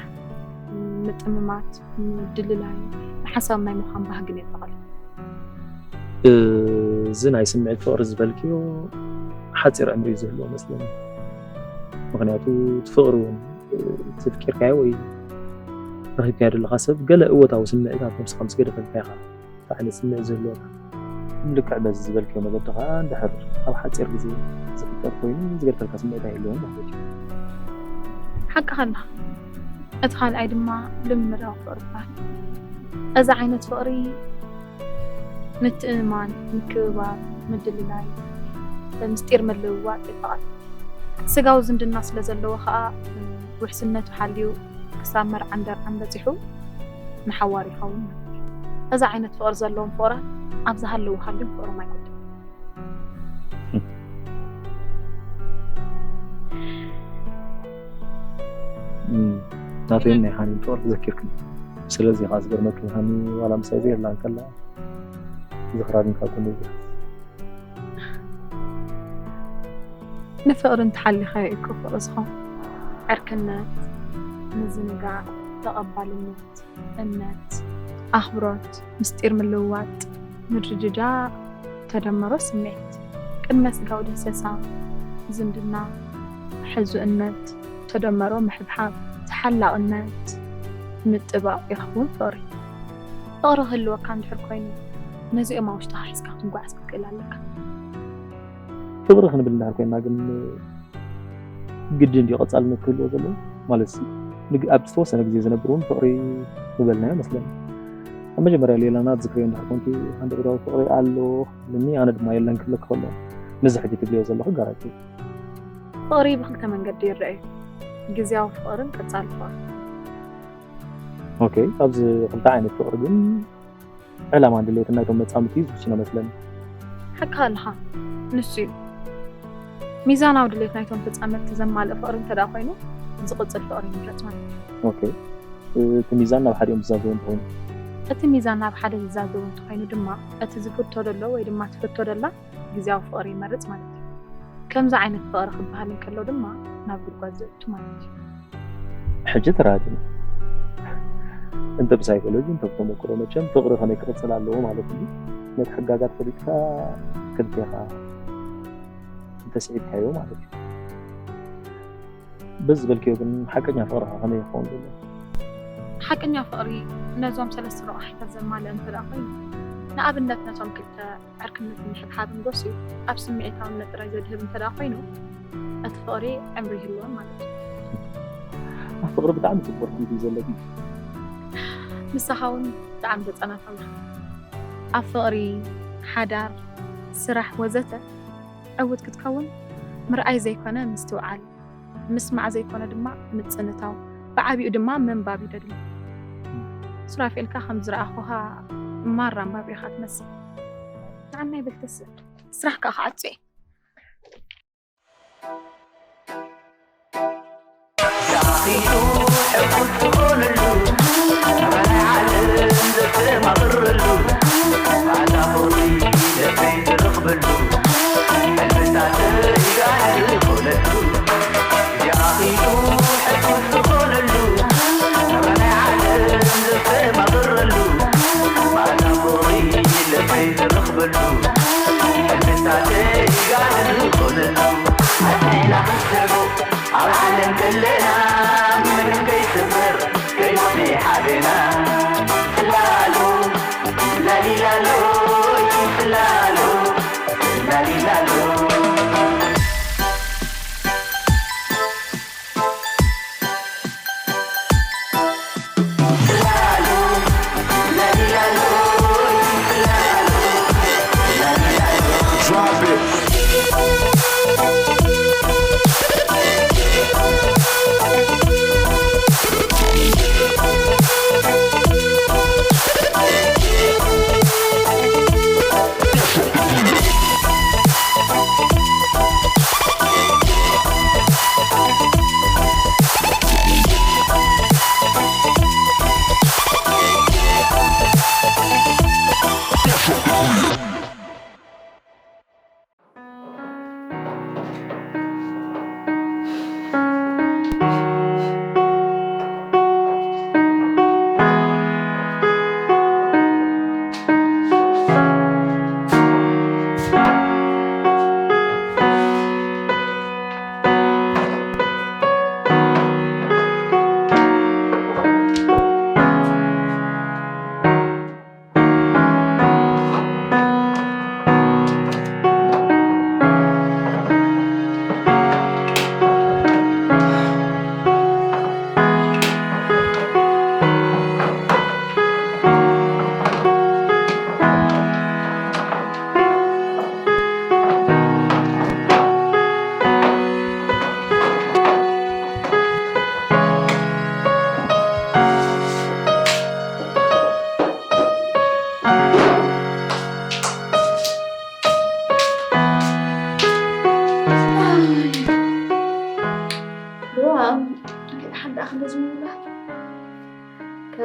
ምጥምማት፣ ምድልላይ፣ ንሓሳብ ናይ ምዃን ባህግን የጠቓልል። እዚ ናይ ስምዒት ፍቕሪ ዝበልክዮ ሓፂር ዕምሪ እዩ ዝህልዎ መስለኒ። ምክንያቱ እቲ ፍቕሪ እውን እቲ ፍቂርካዮ ወይ ረኺብካዮ ዘለኻ ሰብ ገለ እወታዊ ስምዒታት ነብስኻ ምስ ገደፈልካ ኢኻ እቲ ዓይነት ስምዒት ዝህልወካ። ልክዕ በዚ ዝበልክዮ መገዲ ከዓ እንድሕር ኣብ ሓፂር ግዜ ዝፍጠር ኮይኑ ዝገድፈልካ ስምዒት ኣይህልዎን ማለት እዩ። ሓቅኻ ኣለኻ። እቲ ካልኣይ ድማ ልምምዳዊ ፍቕሪ ይበሃል። እዚ ዓይነት ፍቕሪ ምትእምማን፣ ምክብባር፣ ምድልላይ፣ ምስጢር ምልውዋጥ የጠቓልል። ስጋዊ ዝምድና ስለ ዘለዎ ኸኣ ውሕስነቱ ሓልዩ ክሳብ መርዓን ደርዓን በጺሑ ንሓዋሩ ይኸውን ማለት እዩ። እዚ ዓይነት ፍቕሪ ዘለዎም ፍቑራት ኣብ ዝሃለዉ ሃልዮም ፍቕሮም ኣይጎድልን። ናተይን ናይ ሃኒን ፍቕሪ ዘኪርክኒ። ስለዚ ኸዓ ዝገርመኪ ሃኒ ዋላ ምሳይ ዘየላ እንከላ ዝኽራ ግን ካብ ጎነይ ይትረፍ። ንፍቕሪ እንተሓሊኻዮ እዩ እኮ ፍቕሪ ዝኾን። ዕርክነት፣ ምዝንጋዕ፣ ተቐባልነት፣ እምነት፣ ኣኽብሮት፣ ምስጢር ምልውዋጥ፣ ምርድዳእ፣ ተደመሮ ስምዒት። ቅድመ ስጋዊ ድህሰሳ፣ ዝምድና፣ ሕዙእነት፣ ተደመሮ ምሕብሓብ፣ ተሓላቕነት፣ ምጥባቕ ይኸውን ፍቕሪ። ፍቕሪ ክህልወካ እንድሕር ኮይኑ ነዚኦም ኣብ ውሽጥኻ ሒዝካ ክትጓዓዝ ክትክእል ኣለካ። ፍቕሪ ክንብል እንድሕር ኮይንና ግን ግድን ድዩ ቀፃልነት ክህልዎ ዘለዎ? ማለት ሲ ንግ- ኣብ ዝተወሰነ ግዜ ዝነብር እውን ፍቕሪ ምበልናዮ መስለኒ። ኣብ መጀመርያ ሌላና ትዝክርዮ እንድሕር ኮንኪ ሓንደበታዊ ፍቕሪ ኣሎ ክብልኒ ኣነ ድማ የለን ክብለኪ ከሎ ነዚ ሕጂ ትብልዮ ዘለኺ ጋራንቲ እዩ። ፍቕሪ ብክልተ መንገዲ ይረአ እዩ። ግዝያዊ ፍቕርን ቀፃሊ ፍቕርን። ኦኬ ኣብዚ ክልተ ዓይነት ፍቕሪ ግን ዕላማን ድሌትን ናይቶም መፃምድቲ እዩ ዝውስኖ መስለኒ። ሓቅኻ ኣለኻ። ንሱ እዩ ሚዛናዊ ድሌት ናይቶም ተፃመድቲ ዘማልእ ፍቕሪ እንተ ደኣ ኮይኑ ዝቕፅል ፍቕሪ ይምረፅ ማለት እዩ። ኦኬ እቲ ሚዛን ናብ ሓደ እዮም ዝዛዘቡ እንተኾይኑ። እቲ ሚዛን ናብ ሓደ ዝዛዘቡ እንተኾይኑ ድማ እቲ ዝፍቶ ደሎ ወይ ድማ ትፍቶ ደላ ግዝያዊ ፍቕሪ ይመርፅ ማለት እዩ። ከምዚ ዓይነት ፍቕሪ ክበሃል እንከሎ ድማ ናብ ጉድጓድ ዘእቱ ማለት እዩ። ሕጂ ተረዳእኒ። እንተ ብሳይኮሎጂ እንተ ብተመክሮ መቸም ፍቕሪ ከመይ ክቕፅል ኣለዎ ማለት እዩ። ነቲ ሕጋጋት ፈሊጥካ ክልቴኻ እንተስዒብካዮ ማለት እዩ። በዚ ዝበልክዮ ግን ሓቀኛ ፍቕርኻ ከመይ ክኸውን ዘለዎ? ሓቀኛ ፍቕሪ ነዞም ሰለስተ ረቋሒታት ዘማልአ እንተ ደኣ ኮይኑ ንኣብነት ነቶም ክልተ ዕርክነትን ምሕብሓብን ጎስዩ ኣብ ስምዒታውነት ጥራይ ዘድህብ እንተ ደኣ ኮይኑ እቲ ፍቕሪ ዕምሪ ይህልዎን ማለት እዩ። ኣብ ፍቕሪ ብጣዕሚ ፅቡቕ ርኢቶ እዩ ዘለኪ። ንስኻ እውን ብጣዕሚ ተፀናፋ ኣለኻ። ኣብ ፍቕሪ፣ ሓዳር፣ ስራሕ ወዘተ ዕውት ክትከውን ምርኣይ ዘይኮነ ምስትውዓል፣ ምስማዕ ዘይኮነ ድማ ምፅንታው፣ ብዓቢኡ ድማ ምንባብ ይደሊ። ሱራፌልካ ከም ዝረኣኹኻ ማራ ኣንባቢ ኢኻ ትመስል። ንዓናይ በል ተስእ ስራሕካ ክዓጹ እየ።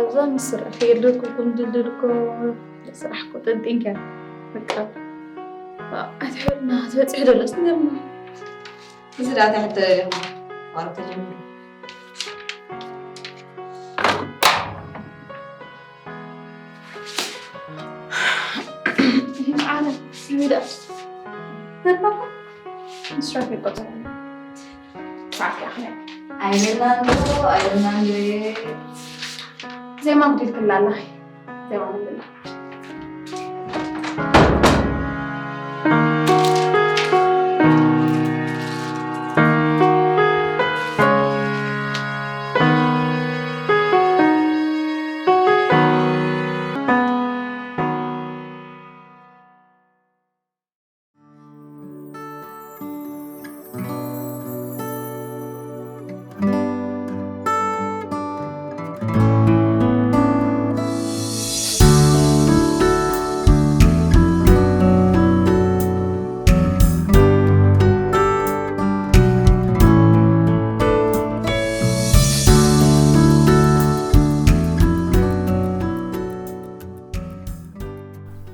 እዛ ምስ ስራሕ የድልኩ፣ ክንድልልኩ፣ ስራሕ እኮ ጠንጢንካ። በቃ፣ ኣትሕልና ትበጽሕ ደለስ ንገርና። እዚ ደኣ ትሕት ኢኹም። ዋላ ተጀሚሩ። ኣነ፣ ስሚ ደኣ። ገርማኩም? ምስራፍ ይቆጸር። ሰዓት ያኽል። ኣይበላን ዶ፣ ኣይበላን ዶ። ዜማ ጉዲልክላ ኣለኺ። ዜማ ጉዲልና።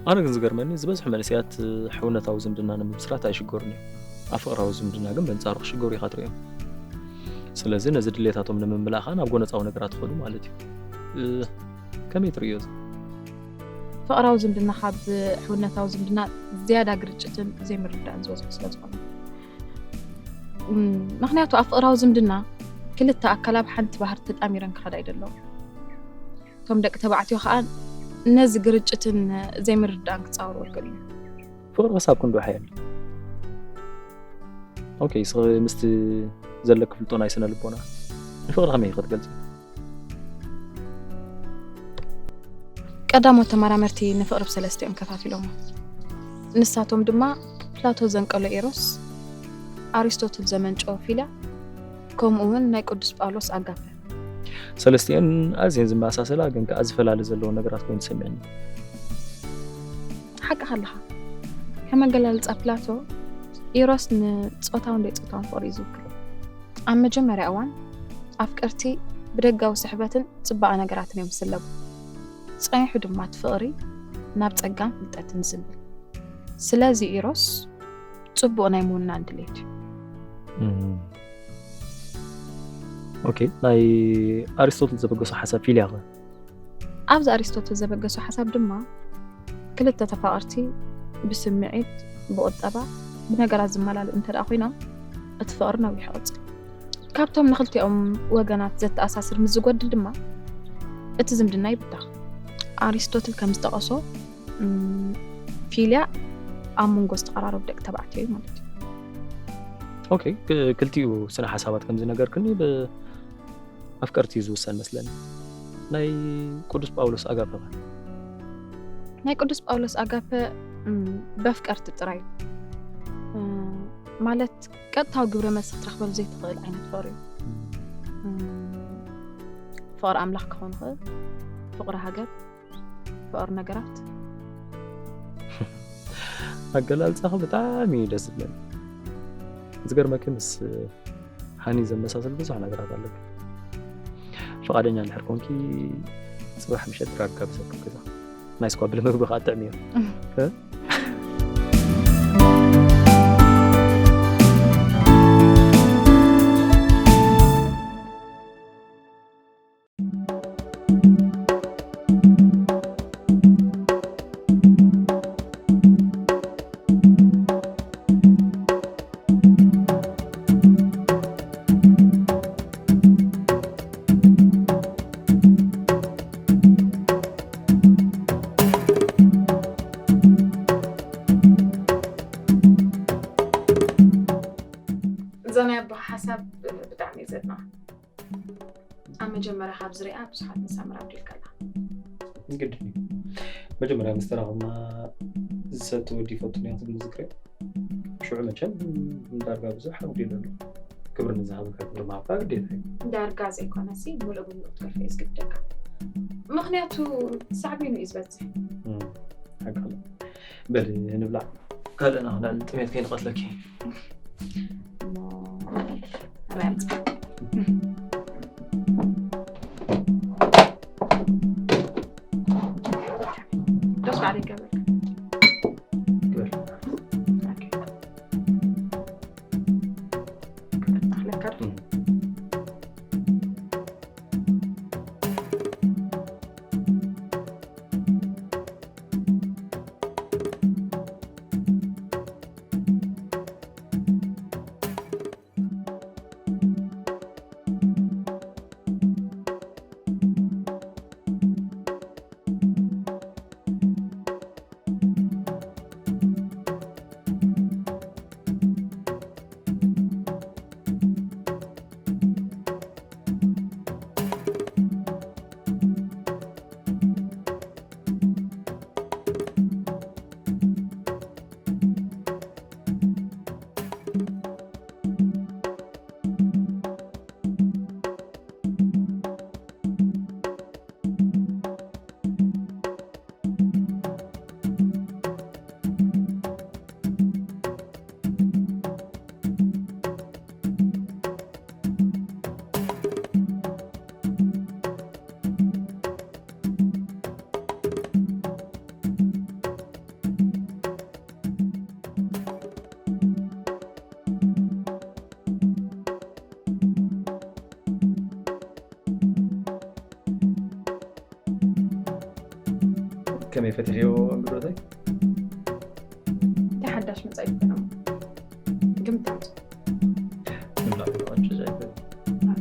ኣነ ግን ዝገርመኒ ዝበዝሑ መንእሰያት ሕውነታዊ ዝምድና ንምምስራት ኣይሽገሩን እዮም። ኣብ ፍቕራዊ ዝምድና ግን በንጻሩ ክሽገሩ ኢኻ ትርእዮም። ስለዚ ነዚ ድሌታቶም ንምምላእ ኸኣ ናብ ጎነጻዊ ነገራት ይኸዱ ማለት እዩ። እ፣ ከመይ ትርእዮ እዚ? ፍቕራዊ ዝምድና ካብ ሕውነታዊ ዝምድና ዝያዳ ግርጭትን ዘይምርዳእን ዝበዝሑ ስለ ዝኾነ። እም፣ ምኽንያቱ ኣብ ፍቕራዊ ዝምድና ክልተ ኣካል ኣብ ሓንቲ ባህሪ ተጣሚረን ክኸዳ ይደለዋ። እቶም ደቂ ተባዕትዮ ኸኣ ነዚ ግርጭትን ዘይምርዳእን ክጻወርዎ ይኽእሉ እዮም። ፍቕሪ ክሳብ ክንድኡ ሓያል እዩ። ኦኬ፣ ንስኺ ምስቲ ዘለኪ ፍልጦ ናይ ስነ ልቦና ንፍቕሪ ከመይ ኢኺ ትገልጺ? ቀዳሞት ተመራመርቲ ንፍቕሪ ብሰለስተ እዮም ከፋፊሎሞ። ንሳቶም ድማ ፕላቶ ዘንቀሎ ኤሮስ፣ ኣሪስቶትል ዘመንጨዎ ፊልያ፣ ከምኡ እውን ናይ ቅዱስ ጳውሎስ ኣጋፐ። ሰለስቲኤን ኣዝየን ዝመሳሰላ ግን ከኣ ዝፈላለ ዘለዎ ነገራት ኮይኑ ተሰሚዕኒ። ሓቅኻ ኣለኻ። ከም ኣገላልጻ ፕላቶ፣ ኢሮስ ንጾታውን ዘይጾታውን ፍቕሪ እዩ ዝውክል። ኣብ መጀመርያ እዋን፣ ኣፍቀርቲ ብደጋዊ ስሕበትን ጽባቐ ነገራትን እዮም ዝስለቡ። ጸኒሑ ድማ እቲ ፍቕሪ ናብ ጸጋን ፍልጠትን ዝዝንብል። ስለዚ ኢሮስ ጽቡቕ ናይ ምውናን ድሌት እዩ። እም። ኦኬ፣ ናይ ኣሪስቶትል ዘበገሶ ሓሳብ ፊልያ ኸ? ኣብዚ ኣሪስቶትል ዘበገሶ ሓሳብ ድማ ክልተ ተፋቐርቲ ብስምዒት፣ ብቑጠባ፣ ብነገራት ዝመላልኡ እንተ ደኣ ኮይኖም እቲ ፍቕሪ ነዊሑ ይቕጽል። ካብቶም ንኽልቲኦም ወገናት ዘተኣሳስር ምስ ዝጎድል ድማ እቲ ዝምድና ይብዳኽ። ኣሪስቶትል ከም ዝጠቐሶ፣ እም፣ ፊልያ ኣብ መንጎ ዝተቐራረቡ ደቂ ተባዕትዮ እዩ ማለት እዩ። ኦኬ፣ ክ-፣ ክልቲኡ ስነ ሓሳባት ከም ዝነገርክኒ ብ-፣ ኣፍቀርቲ እዩ ዝውሰን መስለኒ። ናይ ቅዱስ ጳውሎስ ኣጋፐ ኸ? ናይ ቅዱስ ጳውሎስ ኣጋፐ፣ እም፣ በፍቀርቲ ጥራይ እዩ። እም፣ ማለት ቀጥታዊ ግብረ መልሲ ክትረኽበሉ ዘይትኽእል ዓይነት ፍቕሪ እዩ። እም። እም፣ ፍቕሪ ኣምላኽ ክኸውን ይኽእል፣ ፍቕሪ ሃገር፣ ፍቕሪ ነገራት። ኣገላልጻኺ ብጣዕሚ እዩ ደስ ዝብለኒ። ዝገርመኪ ምስ ሃኒ ዘመሳሰል ብዙሕ ነገራት ኣለኪ። ፍቓደኛ እንድሕር ኮንኪ፣ ጽባሕ ምሸት ድራር ጋቢዘኪ ኣብ ገዛ። ናይ ስኳብል ምግቢ ከኣ ጥዕሚ እዩ። እ? እዛ ናይ ኣቦኻ ሓሳብ ብጣዕሚ እየ ዘድንቓ። ኣብ መጀመርያ ካብ ዝሪኣ ብዙሓት መሳምር ኣብዲልካ ኣላ። ግድን እዩ። መጀመርያ ምስ ተራኸብና ዝሰቲ ወዲ ይፈቱ ነይሩ ትብል ዝክሪ። ሽዑ መቸም ዳርጋ ብዙሕ ኣጉዲሉ ኣሎ። ክብሪ ንዝሃበካ ክብሪ ምሃብካ ግዴታ እዩ። ዳርጋ ዘይኮነሲ፣ ምሉእ ብምሉእ ክትገድፎ እዩ ዝግድደካ። ምኽንያቱ ሳዕቤኑ እዩ ዝበዝሕ። እም፣ ሓቂ ኣሎ። በል ንብላዕ። ካልእና ክነዕልል ጥሜት ከይንቐትለኪ። እሞ ኣበይ ኣምጽእ? ከመይ ፈቲሕዮ ብሮተይ? እንታይ ሓዳሽ መጻኢ ይኾን? ግምት ኣምጽእ። ምብላዕ ብቐንጭ ዘይብል። ኣረ።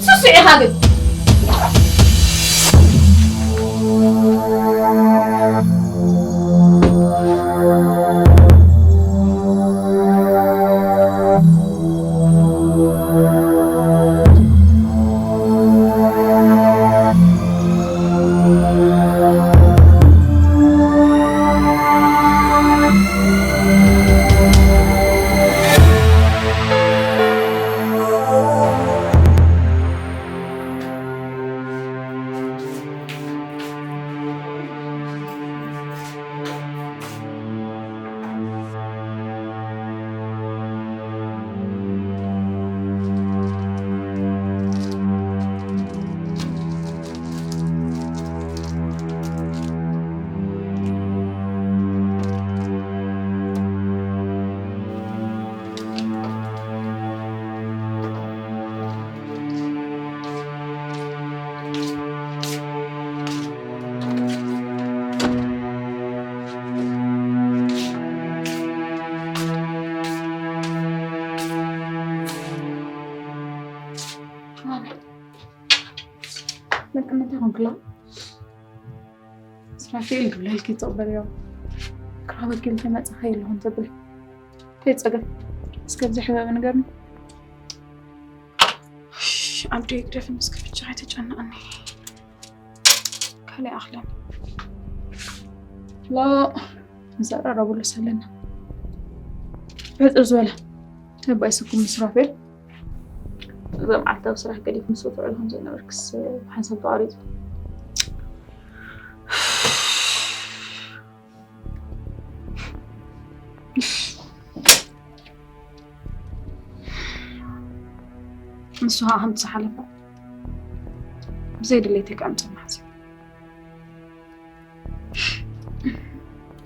ሱስ ኢኻ ግን። መቀመጫ ኮንክላ ስራፊኤል ክብለልኪ ይጸበል እዮም። ክራበኪ እንተመጻኸ የለኹን ትብል። ከይጸገም እስከ ብዚ ሕበብ ንገርኒ። ኣምዶ ይግደፍን እስከ ብቻ ኣይተጨንቐኒ። ካልእ ኣኽለን። ሎ፣ ንዘራረቡሉ ሰለና። ዕጽ ዝበለ። ተባይ ስኩም ስራፌል። እዛ መዓልታዊ ስራሕ ገዲፍ ምስ ውትዕሉ ከም ዝነበርክስ ሓንሳብ ተቋሪጹ። ንሱ ኸኣ ከምቲ ዝሓለፈ ብዘይ ድሌተይ ክዕምጽ መሓዘ።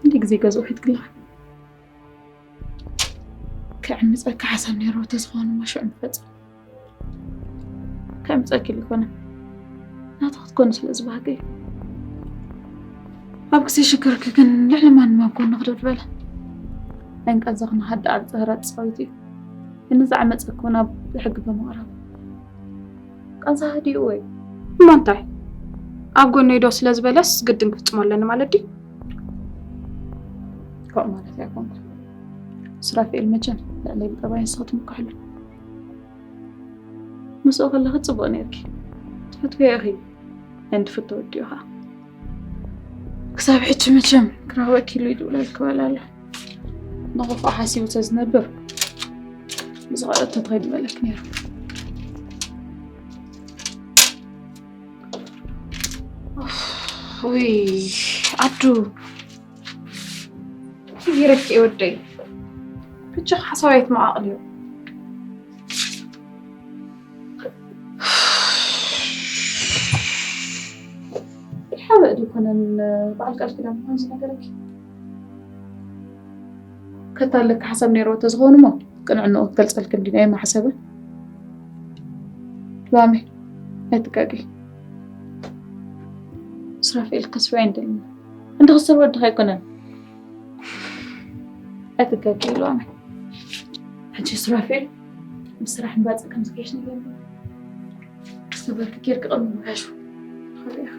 እንዲ ግዜ ገዝኡ ሒዝክላ ክዕምጸካ ሓሳብ ነይርዎ ተዝኾኑ እሞ ሽዑ ምፈጸም። ከምጸኪ ልኮነ ናቱ ክትኮኒ ስለ ዝበሃገ እዩ። ኣብ ግዜ ሽግርኪ ግን ልዕሊ ማንም ኣብ ጎንኺ ደው ዝበለ ኣይንቀዝኽን ሃዳኣር ጸረ ጸዊት እዩ። ንዝዓመጸኪ እውን ኣብ ሕጊ ብምቕራብ ቃንዛ ህዲኡ ወይ እሞ እንታይ ኣብ ጎነይ ደው ስለ ዝበለስ ግድን ክፍጽሞ ኣለኒ ማለት ድዩ? ከምኡ ማለት ኣይኮንኩን። ሱራፌል መቸም ልዕለይ ብጠባይ ንስኺ ትምክሕሉ። ምስኡ ከለኺ ጽቡቕ ነይርኪ። ትፈትውዮ ኢኺ። And ትፍቶ ወዲኡ ኸኣ። ክሳብ ሕጂ መቸም ክረኽበኪ ኢሉ ይድውለልኪ ይበል ኣሎ። ንኽፉእ ሓሲቡ ተዝነብር ብዝቐረብ ተትኸይድ ምበለኪ ነይሩ። ኡፍ። ውይ፣ ኣዱ፣ ይረኪ ወደይ። ብቻ ሓሳብ ኣይትመዓቕልዮ። ሓበእ ድኮነን በዓል ቃል ኪዳን ምዃን ዝነገረኪ? ከታለካ ሓሳብ ነይርዎ ተዝኸውን እሞ፣ ቅንዕንኡ ክገልጸልኪ እንዲና የማሓሰበ። ሉዋሜ፣ ኣይትጋገይ። ሱራፌል ከስርዋ ኣይንደልን። እንዲ ክስር ወድኻ ኣይኮነን። ኣይትጋገይ ሉዋሜ። ሕጂ ሱራፌል ብስራሕ ንባጽዕ ከም ዝገሽ ነይሩ። ክስበርክ ጌርክ ቅድሚ ምጋሹ። ትኽእል ኢኻ።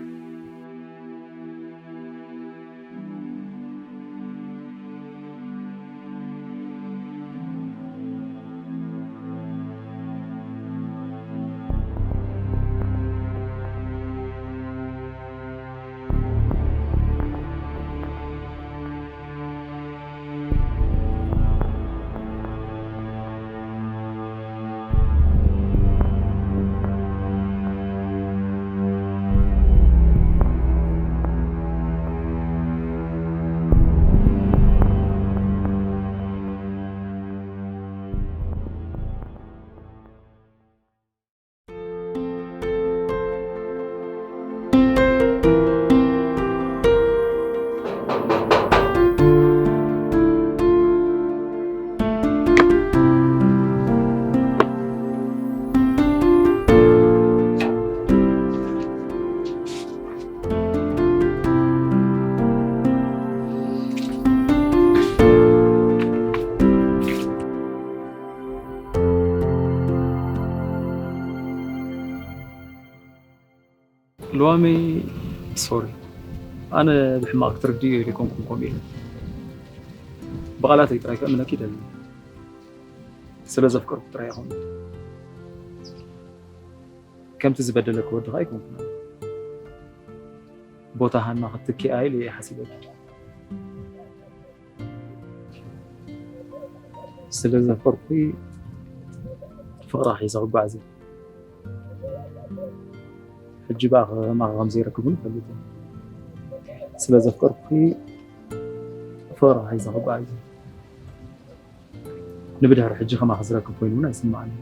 ሉዋመይ፣ ሶሪ፣ ኣነ ብሕማቕ ክትርድእዮ ኢለ ኣይኮንኩን ከምኡ ኢለ። ብቓላተይ ጥራይ ከእምነኪ ይደሊ። ስለ ዘፍቀርኩ ጥራይ ኣይኮነን። ከምቲ ዝበደለኪ ወድኻ ኣይኮንኩን ኣነ። ቦታ ሃና ክትትኪኣ ኢለ እየ ሓሲበኪ። ስለ ዘፍቀርኩ ፍቕራ ሒዘ ክጓዓዝ እየ። ሕጂ በኣ ከማኻ ከም ዘይረክብ እውን እፈልጥ እየ። ስለ ዘፍቀርኩ ፍቕራ ሒዘ ክጓዓዝ እየ። ንብድሕሪ ሕጂ ከማኺ ዝረክብ ኮይኑ እውን ኣይስምዓንን።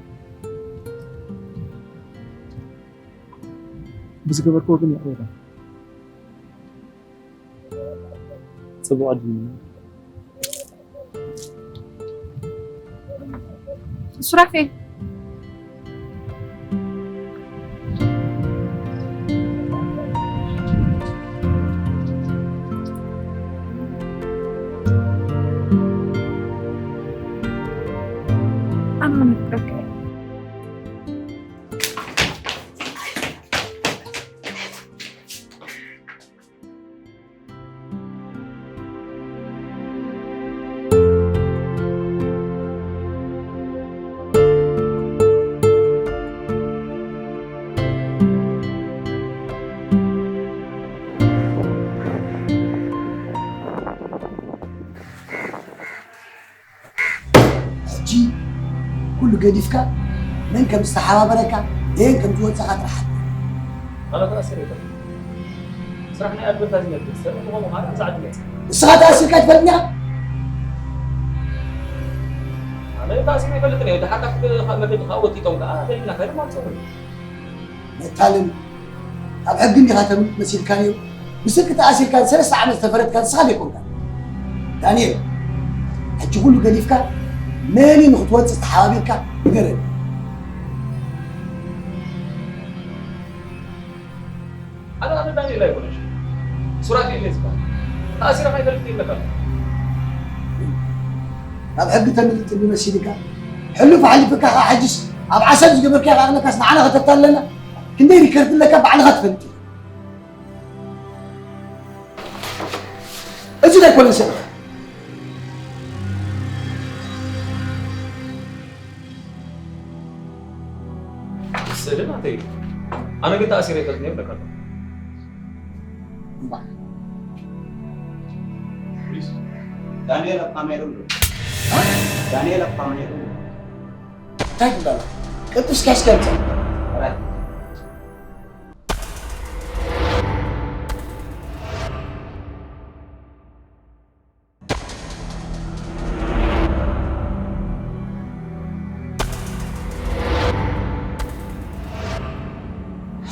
ብዝገበርክዎ ግን ይቕሬታ። ጽቡቕ ዕድል። ሱራፌል። ኣነ ውን የፍቅረካ እየ። ሕጂ ኩሉ ገዲፍካ መን ከም ዝተሓባበረካ፣ በየን ከም ዝወጻኻ ጥራሕ ሓትት። ኣነ ተኣሲረ ኣይፈልጥን። ስራሕ ናይ ኣድቨርታይዝመንት እዩ። ሰብ ንኸምኡ ማለት ብዛዕባ መጽእ። ንስኻ ተኣሲርካ ኣይትፈልጥን ኢኻ? ኣነ ተኣሲረ ኣይፈልጥን እየ። ደሓር ካብቲ መገዲ ከዓ ወጢጦም ከዓ ደሊልና ካይዶም ኣምፅኡኒ። መታለሊ። ካብ ሕጊ እንዲኻ ተምልጥ መሲልካ ነይሩ። ብስርቂ ተኣሲርካ ንሰለስተ ዓመት ዝተፈረድካ ንስኻ ዘይኮንካ። ዳንኤል፣ ሕጂ ኩሉ ገዲፍካ መን እዩ ንክትወፅእ ተሓባቢርካ ንገረኒ። ኣነ ኣነ ዳንኤል ኣይኮነሽ። ሱራፌል እየ ዝበሃል። ተኣሲረ ከይፈልጥ ይብለካ ኣለኹ። ካብ ሕጊ ተምልጥ እንዲ መሲልካ፣ ሕሉፍ ሓሊፍካ ከዓ ሕጅስ ኣብ ዓሰብ ዝገበርካዮ ከኣ ኣለካስ ንዓና ከተታልለና? ክንደይ ሪከርድ ኣለካ ባዕልኻ ትፈልጥ ኢኻ። እዚ ናይ ኮለንሰ ኢኻ። ስእሊ ናተይ እዩ። ኣነ ግን ተኣሲረ ይፈልጥ ነይሩ ኣለካ። እምባ። ፖሊስ? ዳንኤል ኣብ ካሜራ ኣሎ። ዳንኤል ኣብ ካሜራ ኣሎ። እንታይ ትብላለህ? ቅዱስ ጋሽ ከምፀ። ራይ።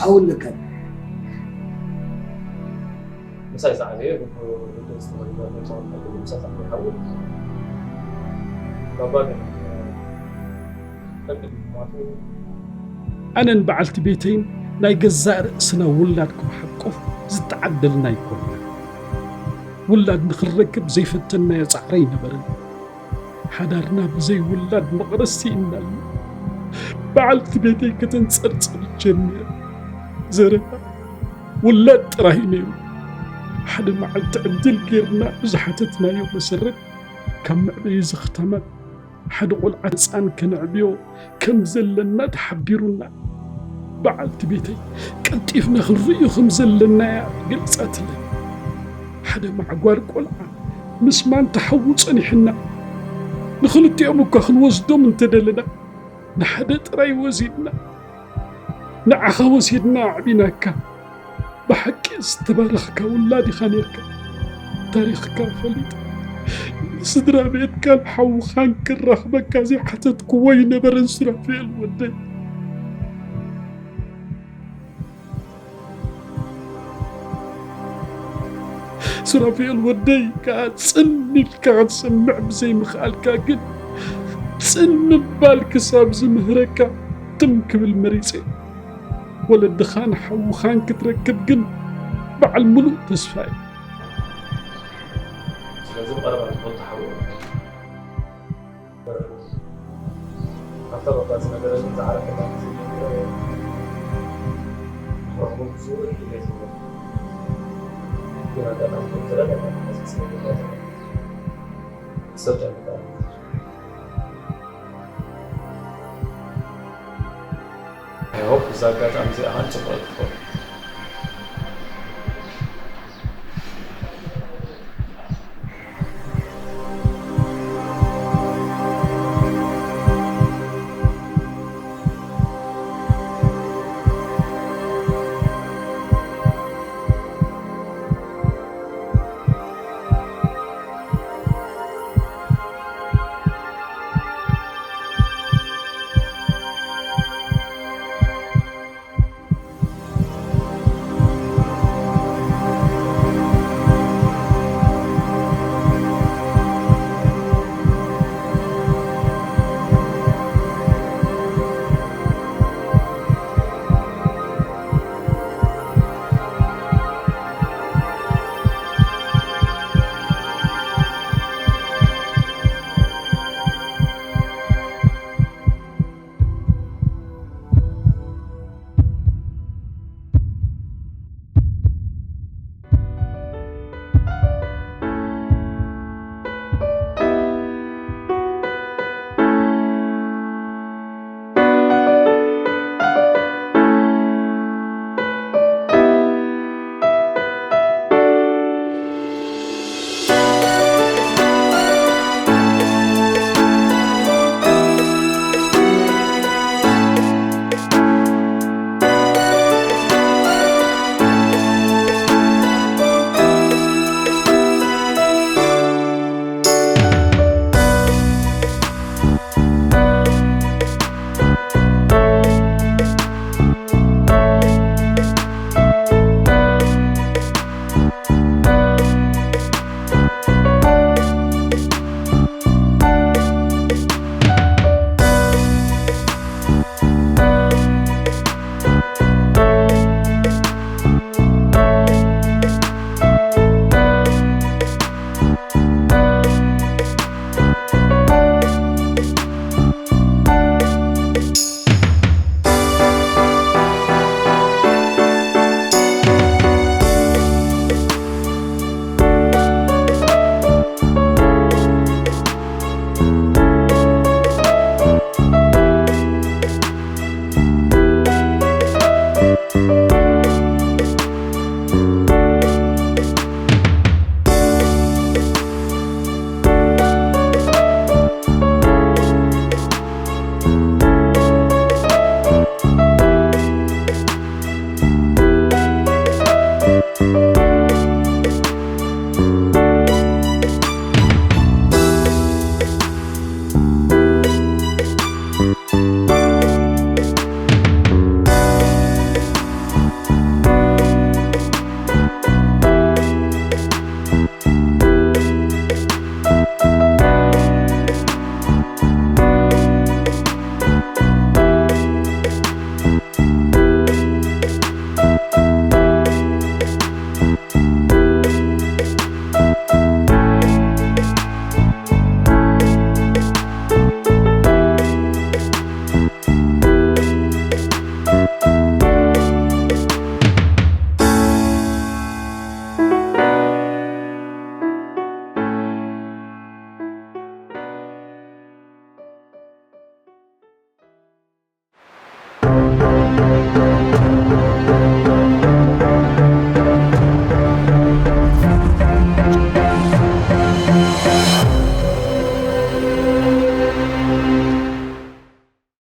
ኣውልከን ምሳይ ዝዓበየ ግቡእ ውድብ ዝተመደበ ተወከል ምሳይ ዝዓበየ ሓው ባባ ግን ከቢድ ምኽንያቱ ኣነን በዓልቲ ቤተይን ናይ ገዛእ ርእስና ውላድ ክንሓቁፍ ዝተዓደልና ኣይኮንና። ውላድ ንኽንረክብ ዘይፈተንናዮ ጻዕሪ ኣይነበረን። ሓዳርና ብዘይ ውላድ መቕረስ ስኢንናሉ። በዓልቲ ቤተይ ከተንጸርጽር ጀሚራ። ዘረባ ውላድ ጥራይ እዩ ነይሩ። ሓደ መዓልቲ ዕድል ጌርና ብዝሓተትናዮ መሰረት ካብ መዕበዪ ዝኽታማት ሓደ ቆልዓ ህፃን ከነዕብዮ ከም ዘለና ተሓቢሩና። በዓልቲ ቤተይ ቀልጢፍና ክንርእዮ ከም ዘለና እያ ገሊፃትለይ። ሓደ ማዕጓር ቆልዓ ምስ ማንታ ሓዉ ፀኒሕና። ንኽልቲኦም እኳ ክንወስዶም እንተደለና ንሓደ ጥራይ ወሲድና። ንዓኻ ወሲድና ኣዕቢናካ። ብሓቂ ዝተባረኽካ ውላድ ኢኻ ነርካ። ታሪኽካ ፈሊጠ ንስድራ ቤትካን ሓውኻን ክራኽበካ ዘይሓተትክዎ ኣይነበረን ሱራፌል ወደይ። ሱራፌል ወደይ ከዓ ጽን ኢልካ ክትሰምዕ ብዘይምኽኣልካ ግን ጽን ምባል ክሳብ ዝምህረካ ትም ክብል መሪጸ። ወለድኻን ሓውኻን ክትረክብ ግን በዓል ሙሉእ ተስፋ እየ። ስለዚ ብቐረባ ዝኾኑ ተሓብኡ ኣብታ በባ ዝነበረኒ ዝዓረፈላ ግዜ ጀሚረ ክረኽቦ ብዙሕ ድሌት ነበረ። ግን ኣጋጣሚ ከምዝረዳ ሰብ ጨሚራ። I hope እዛ ኣጋጣሚ እዚኣ ጽቡቕ ትኾን።